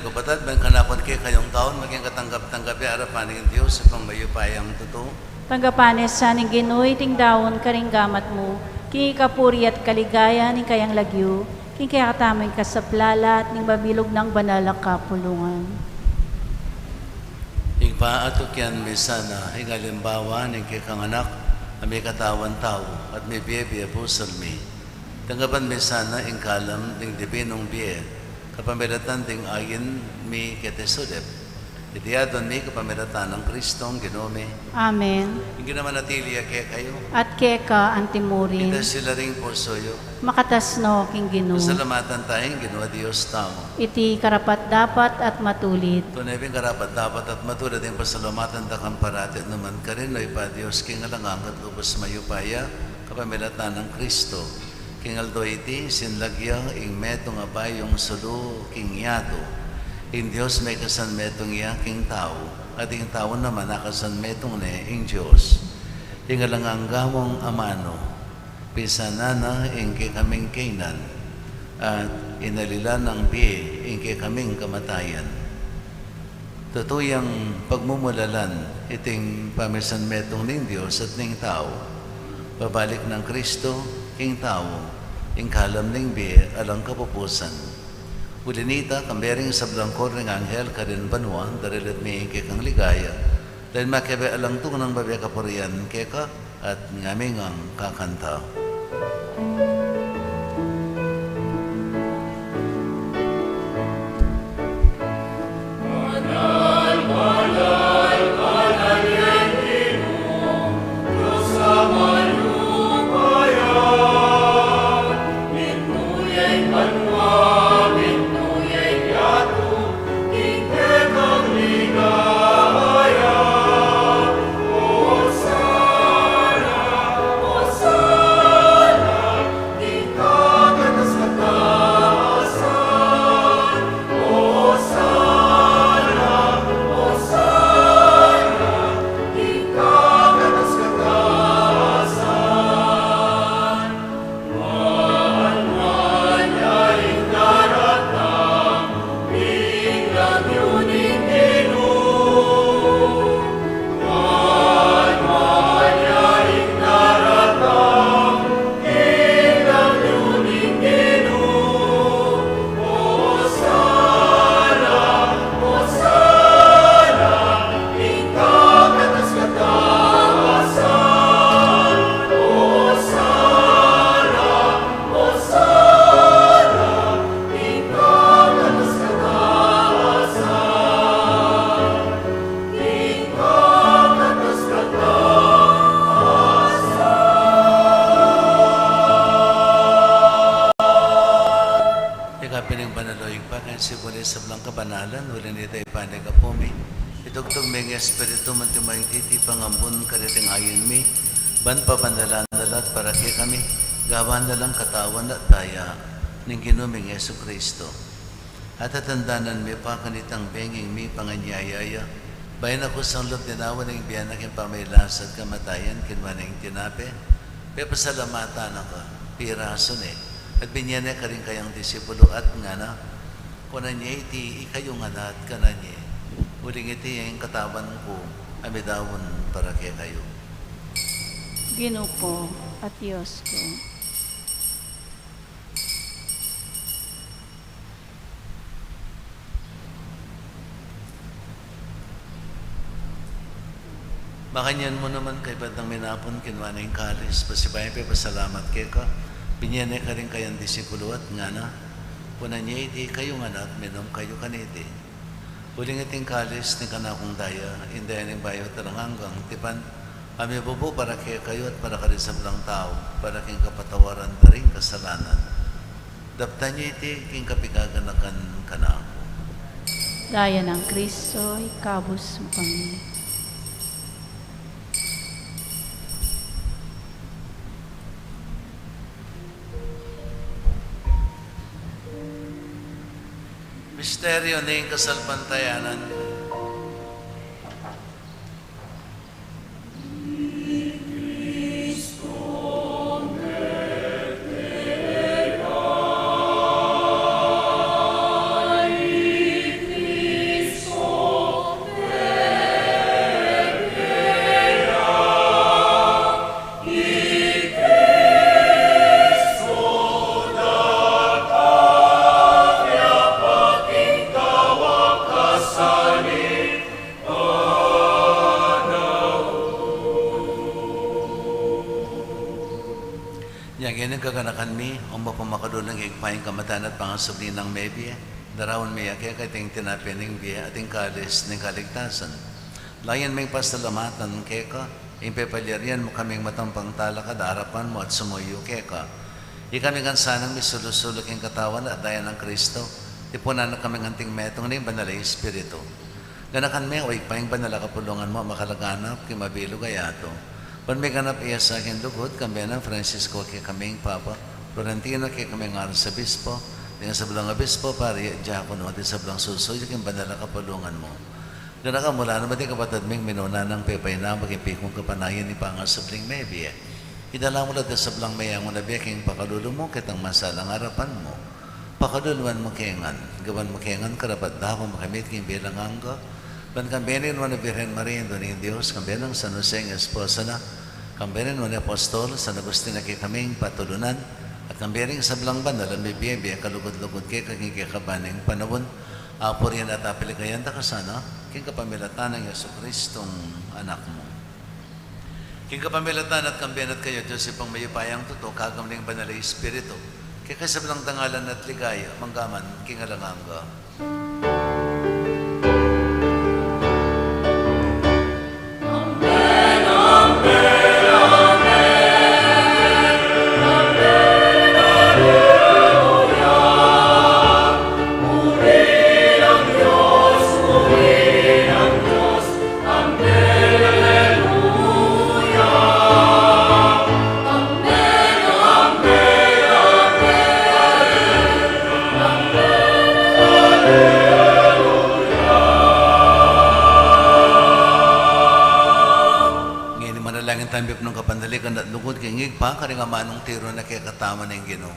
Kapatad, ban kanaku at kekayung taun, maging katanggap-tanggap ya arapan ning Dios, Ibpang mayupayang tutu. Tanggapan na sa ning Ginu iting daun karing gamat mu, king ikapuri at kaligayan ning kayang lagyu, king kekatamung kasaplalan at ning mabilug nang banal a kapulungan. Ibpa, atukyan mi sana ing alimbawa ning kekang Anak, a mikatawan tau, at mibie-bie pusal mi. Tanggapan mi sana ing kalam ning dibinung bie, kapamilatan ding ain mi keti sulip. Iti aduan mi kapamilatan nang Kristong Ginu mi. Amen. Ing Ginu manatili ya kekayu. At keka antimurin. Itas yu la ring pusu yu. Makatas no king Ginu. Pasalamatan taya ing Ginu a Dios tamu. Iti karapat-dapat at matulid. Tune pin karapat-dapat at matulid ing pasalamatan da ka parati nu man karin, o Ibpa, Dios king alang angga at lubus mayupaya, kapamilatan nang Kristo. King aldo iti, sinlag ya ing metung a bayung sulu king yatu. Ing Dios mekasanmetung ya king tau, at ing tau naman akasanmetung ne ing Dios. Ing alang angga mung amanu, pisanan na ing kekaming kainan, at inalilan nang bie ing kekaming kamatayan. Tutu yang pagmumulalan iting pamisanmetung ning Dios at ning tau. Pabalik nang Kristo king tau, ing kalam ning bie alang kapupusan. Uli nita, kambe ring sablang koro ning anghel karin banua, daralit mi ing kekang ligaya. Dahil makebe alang tunang babie kapurian keka, at ngami ngang kakanta. Ika pin ing banal, o Ibpa, king simbul ning sablang kabanalan, uling nita ipanikapu mi. Itugtug me ing Espiritu mu, anti mo ing titipa ngan ambun kariting ain mi, ban pabanalan na la at para kekami, gawan na lang katawan at daya ning Ginu ming Jesucristo. At tatandanan mi pa kanitang bengi ing mipanganyaya ya, bayu na kusang lub dinawa na ing bie na king pamagkasakit at kamatayan, kinua ne ing tinape, pepasalamatan na ka, pirasu ne, at binye ne karing kayang disipulu at ngana: Kunan ye iti ikayu ngan at kanan ye, uling iti ing katawan ku a midaun para kekayu. Ginu ku at Dios ku. Makanyan mu naman, kaybat nang minapun, kinua ne ing kalis, pasibayu ya pepasalamat keka, binye ne karing kayang disipulu at ngana: Kunan ye iti ikayu ngan at minum kayu kaniti, uling iti ing kalis ning kanakung daya, ing daya ning bayu at alang anggang tipan, a mibubu para kekayu at para karing sablang tau, para king kapatawaran da ring kasalanan. Daptan ye iti king kapigaganakan kanaku. Daya nang Kristo, ikabus mu kami. Misteryu ning kasalpantayanan. Ngeni gaganakan mi, O mapamakalulung Ibpa, ing kamatayan at pangasubli nang mebie, daraun mi ya keka iting tinape ning bie at ing kalis ning kaligtasan. Layan ming pasalamatan keka ing pepalyarian mu kaming matampang talakad king arapan mu at sumuyu keka. Ikami ngan sanang misulu-sulu king katawan at daya nang Kristo, tipunan na kaming anting metung ning Banal a Espiritu. Ganakan me, O Ibpa, ing banal a kapulungan mu a makalaganap king mabilug a yatu. Ban miganap ya sa king lugud, kambe nang Francisco a kekaming Papa, Florentino a kekaming Arsobispo, ding sablang obispo, pari at diakono, at ding sablang susuyu king banal a kapulungan mu. Ganakan mu la naman ding kapatad ming minuna nang pepainawa king pikung kapanayan ning pangasubling mebie. Idala mu la ding sablang meyangu na bie king pakalulu mu, ketang masalang arapan mu. Pakaluluan mu ke ngan, gawan mu ke ngan karapat-dapat makamit king bie alang angga, ban kambe ning Nuan a Birhen Maria, Indu ning Dios, kambe nang San Jose ing esposo na, kambe ning Nuan a Apostol San Agustin a kekaming patulunan, at kambe ning sablang banal a mibie-bie kalugud-lugud keka king kekaban ning panaun, apurian at apaligayan da ka sana, king kapamilatan nang Jesucristong Anak mu. King kapamilatan na at kambe na at kaya, Dios Ibpang mayupayang tutu, kayabe ning Banal a Espiritu, keka ing sablang dangalan at ligaya, mangga man king alang angga. Ngeni manalangin tamu king panaligan at lugud king Ibpa, karing amanung tiru na kekatamu ning Ginu.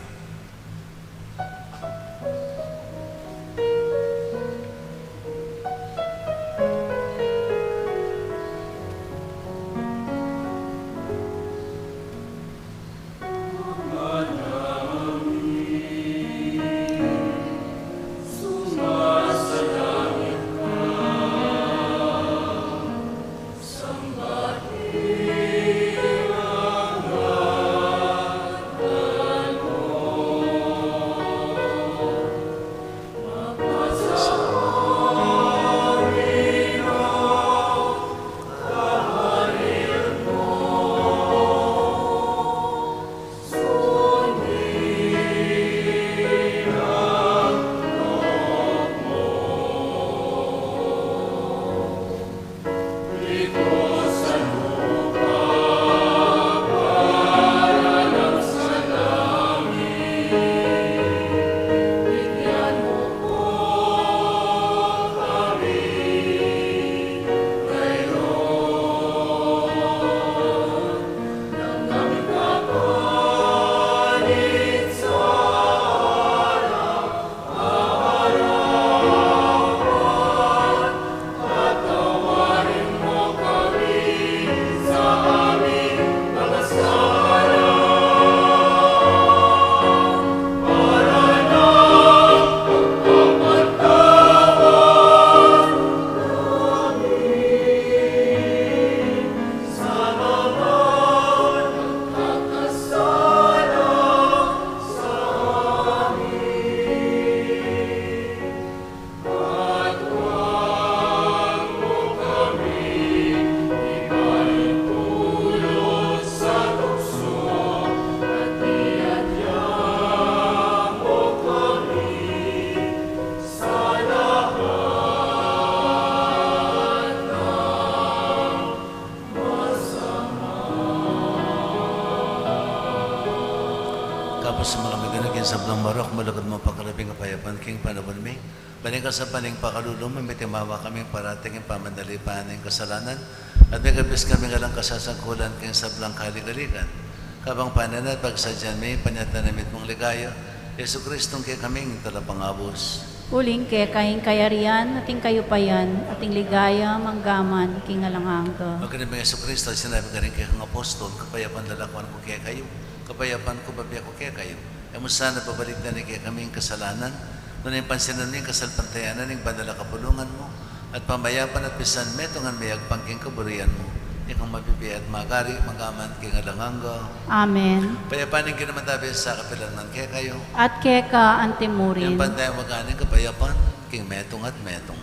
Kapus makamiganag king sablang marok, malugud mung pakalub ing kapayapan king panaun mi. Ban king kasapan ning pakalulu mu, mitimawa kami parati king pamanalipan ning kasalanan, at migabis kami alang kasasangkulan king sablang kaligaligan. Kabang panenayan at pagsadyan mi ing panyatang na mitmung ligaya, Jesucristong kekaming Talapangabus. Uling keka ing kayarian, at ing kayupayan, at ing ligaya, mangga man king alang angga. Maganap ing Jesucristo, sinabi karing kekang apostol, kapayapan lalakwan ku kekayu, kapayapan ku bibie ku kekayu. E mu sana babalikdan ing kekaming kasalanan, nune pansinan mu ing kasalpantayanan ning banal a kapulungan mu, at pamayapan at pisan metungan mu ya agpang king kaburian mu, Ikang mabibie at magari, mangga man king alang angga. Amen. Kapayapan ning Ginu manatili sa kapilan man kekayu. At keka antimurin. Ing pantay magkaning kapayapan king metung at metung.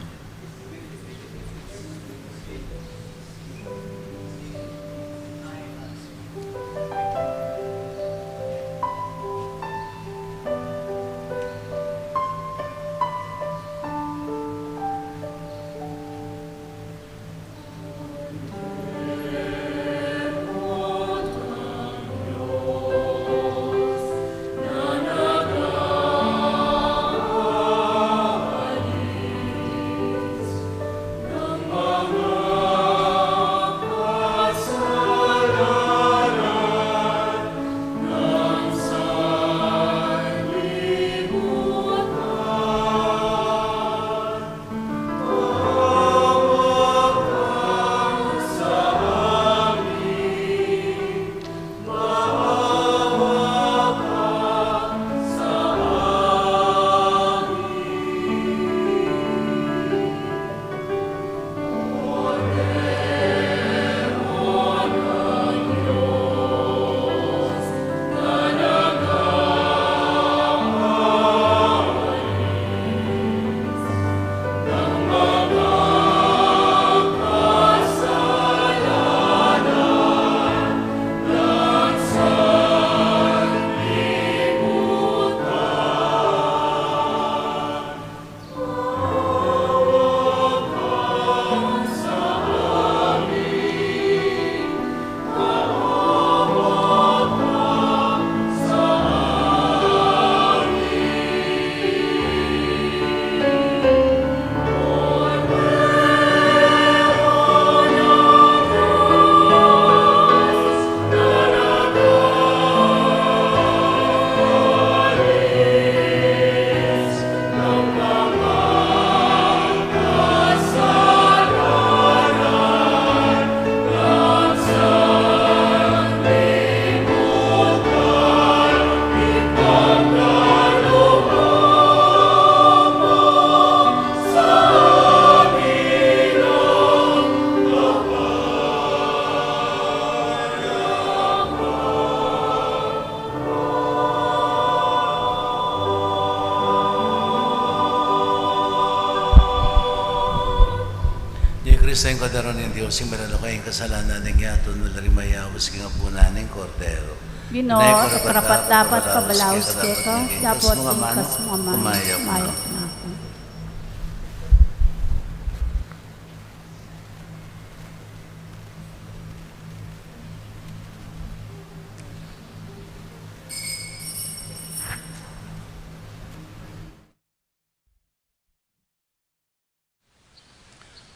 Jesu Kristo, ing Kordero ning Dios, ing milalako king kasalanan ning yatu, nune ring mayaus king apunan ning Kordero. Ginu, e ku karapat-dapat pabalaus keka, dapot ing ingkas mu ngan, umayap na ku.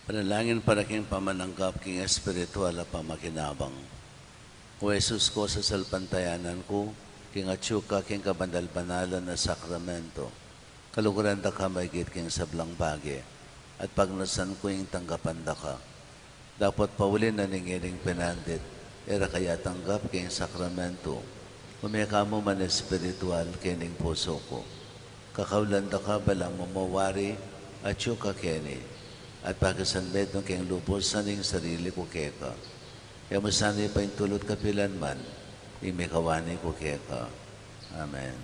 Panalangin para king pamananggap king espiritual a pamakinabang. O Jesus ku, sasalpantayanan ku king atyu ka king kabanal-banalan a sakramento. Kaluguran da ka maigit king sablang bage, at pagnasan ku ing tanggapan da ka. Dapot pauli na ning ining pinandit, e ra ka ya tanggap king sakramento, ume ka mu man espiritual king pusu ku. Kakaulan da ka balang mamawari, atyu ka keni, at pakisanmetung king lubusan ing sarili ku keka. E mu sana paintulut kapilan man ing mikawani ku keka. Amen.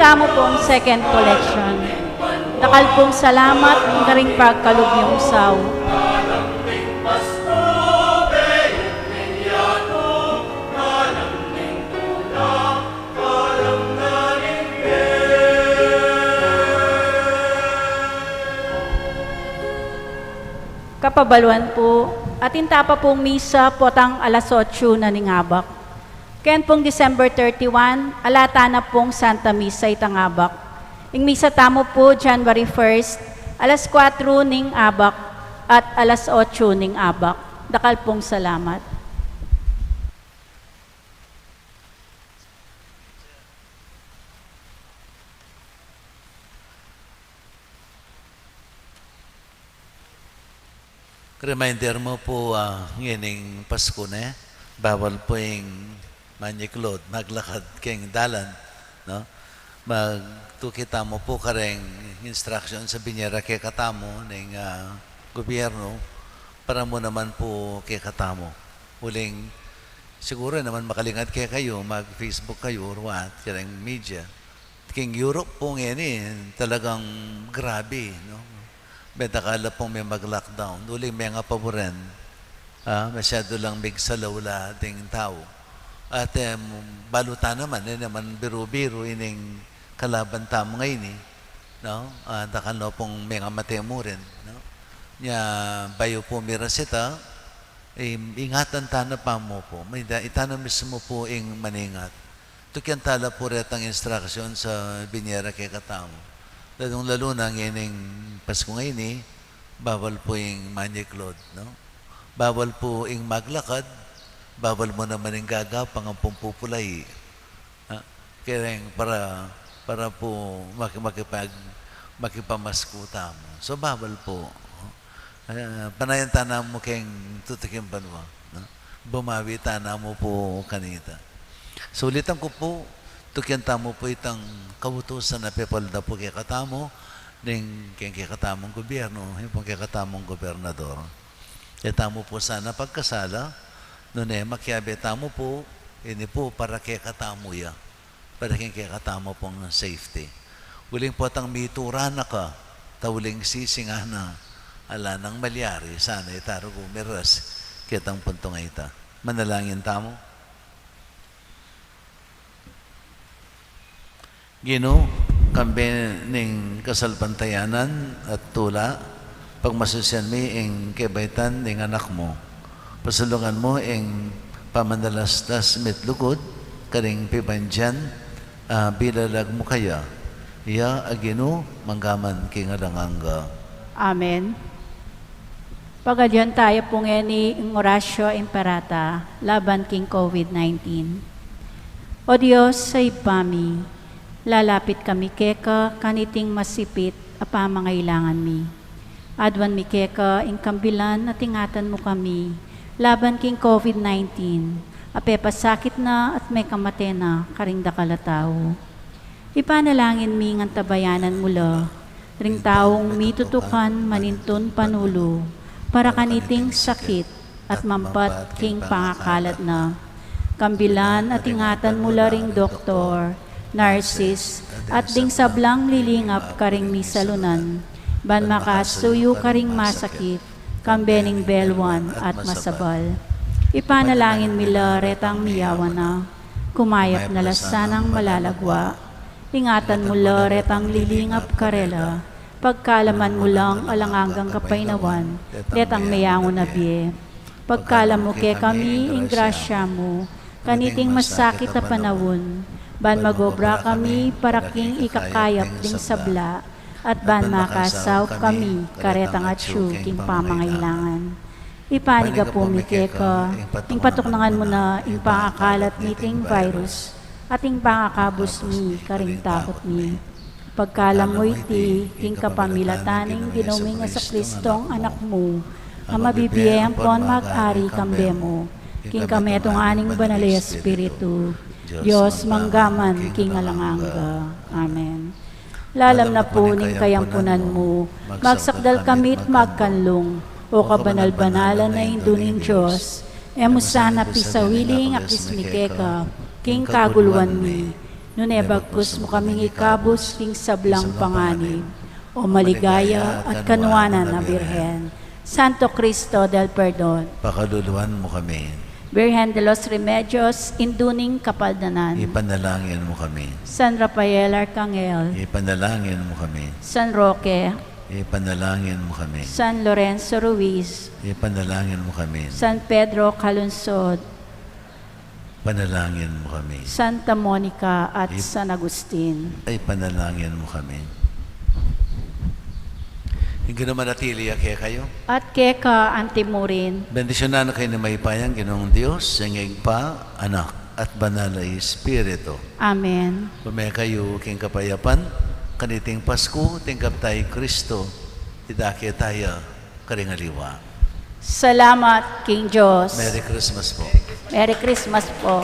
Tamu pung second collection. Dakal pung salamat karing pagkalub yung sau. Kapabaluan pu, atin ta pa pung misa potang alas otsu na ning abak. Ken pung December thirty-one, ala ta na pung Santa Misa itang abak. Ing misa tamu pu, January first, alas kuwatro ning abak at alas otsu ning abak. Dakal pung salamat. Reminder mu pu, ah, ngening Pasku ne, bawal pu ing manyiklod, maglakad keng dalan, no? Magtuki tamu pu kareng instruction a binie ra kekatamu ning, ah, gobyerno, para mu naman pu kekatamu. Uling, siguru naman makalingad kekayu, mag-Facebook kayu or what, kareng media. King Europe pu ngeni, talagang grabe, no? Medakal la pung me mag-lockdown. Uling mengapaburen, ah, masyadu lang migsalaula ding tau. At, em, balu ta naman, e naman biru-biru ining kalaban tamu ngeni, no? Ah, dakal no pung mengamate mu rin, no? Nya, bayu pu mirasita, im-, ingatan ta na pa mu pu. Mayda, ita na mismu pu ing maningat. Tukian ta la pu retang instruction a binie ra kekatamu. Lalung-lalu na ngening Pasku ngeni, bawal pu ing manyiklod, no? Bawal pu ing maglakad, bawal mu naman ing gagapang ampong pupulai. Ah, kereng para, para pu maki-, makipag-, makipamasku tamu. So, bawal pu. Ah, panayan ta na mu keng tutuking banua, no? Bumawi ta na mu pu kanita. Sulitan ku pu, tukian tamu pu itang kautusan a pepalda pu kekatamu, ning keng kekatamung gobyerno, ing pung kekatamung gobernador. E tamu pu sana pagkasala, nune makiabe tamu pu, ini pu para kekatamu ya. Para keng kekatamu pung safety. Uling potang mitura na ka, ta uling sisingana, ala nang malyari, sana ita rugu miras, ketang puntung a ita. Manalangin tamu. Ginu, kambe ning kasalpantayanan at tula, pagmasusian mi ing kebaitan ning Anak mu. Pasulungan mu ing pamanalastas mit lugud, karing pibandian, ah, bilalag mu kaya. Iya a Ginu, mangga man king alang angga. Amen. Pagadian taya pu ngeni ing Oratio Imperata, laban king COVID nineteen. O Dios, a Ibpa mi, lalapit kami keka kaniting masipit a pamangailangan mi. Aduan mi keka ing kambilan at ingatan mu kami laban king COVID nineteen, a pepasakit na at mekamate na karing dakal a tau. Ipanalangin mi ngan tabayanan mu la ring taung mitutukan manintun panulu para kaniting sakit at mampat king pangakalat na. Kambilan at ingatan mu la ring doktor, nurses, at ding sablang lilingap karing misalunan, ban makasuyu karing masakit, kambe ning belwan at masabal. Ipanalangin mi la retang miyawan na, kumayap na la sanang malalagwa. Ingatan mu la retang lilingap karela, pagkalaman mu lang alang anggang kapaynawan detang meyangu na bie. Pagkalam mu kekami ing grasya mu kaniting masakit a panaun, ban mag-obra kami para king ikakayap ding sabla, at ban makasaup kami karetang atyu king pamangailangan. Ipanyawad pu mi keka ing patuknangan mu na ing pangakalat niting virus, at ing pangakabus mi karing takut mi. Pagkalam mu iti king kapamilatan ning Ginu ming Jesucristong Anak mu, a mabibie ampon mag-ari kambe mu, king kametungan ning Banal a Espiritu, Dios mangga man king alang angga. Amen. Lalam na pu ning kayampunan mu, magsakdal kami't magkanlung, O kabanal-banalan a Indu ning Dios, e mu sana pisawili ing akis mi keka king kaguluan mi, Nune bagkus mu kaming ikabus king sablang panganib, O maligaya at kanuanan a Birhen, Santo Cristo del Perdon, pakaluluan mu kami. Birhen de los Remedios, Indu ning Kapaldanan, ipanalangin mu kami. San Rafael Arcangel, ipanalangin mu kami. San Roque, ipanalangin mu kami. San Lorenzo Ruiz, ipanalangin mu kami. San Pedro Calungsod, panalangin mu kami. Santa Monica at San Agustin, ipanalangin mu kami. Ing Ginu manatili ya kekayu. At keka antimurin. Bendisyunan na kayu ning mayupayang Ginung Dios, ing Ibpa, Anak, at Banal a Espiritu. Amen. Lume kayu king kapayapan, kaniting Pasku, tinggap taya i Kristo, idake taya karing aliwa. Salamat king Dios. Merry Christmas po. Merry Christmas po.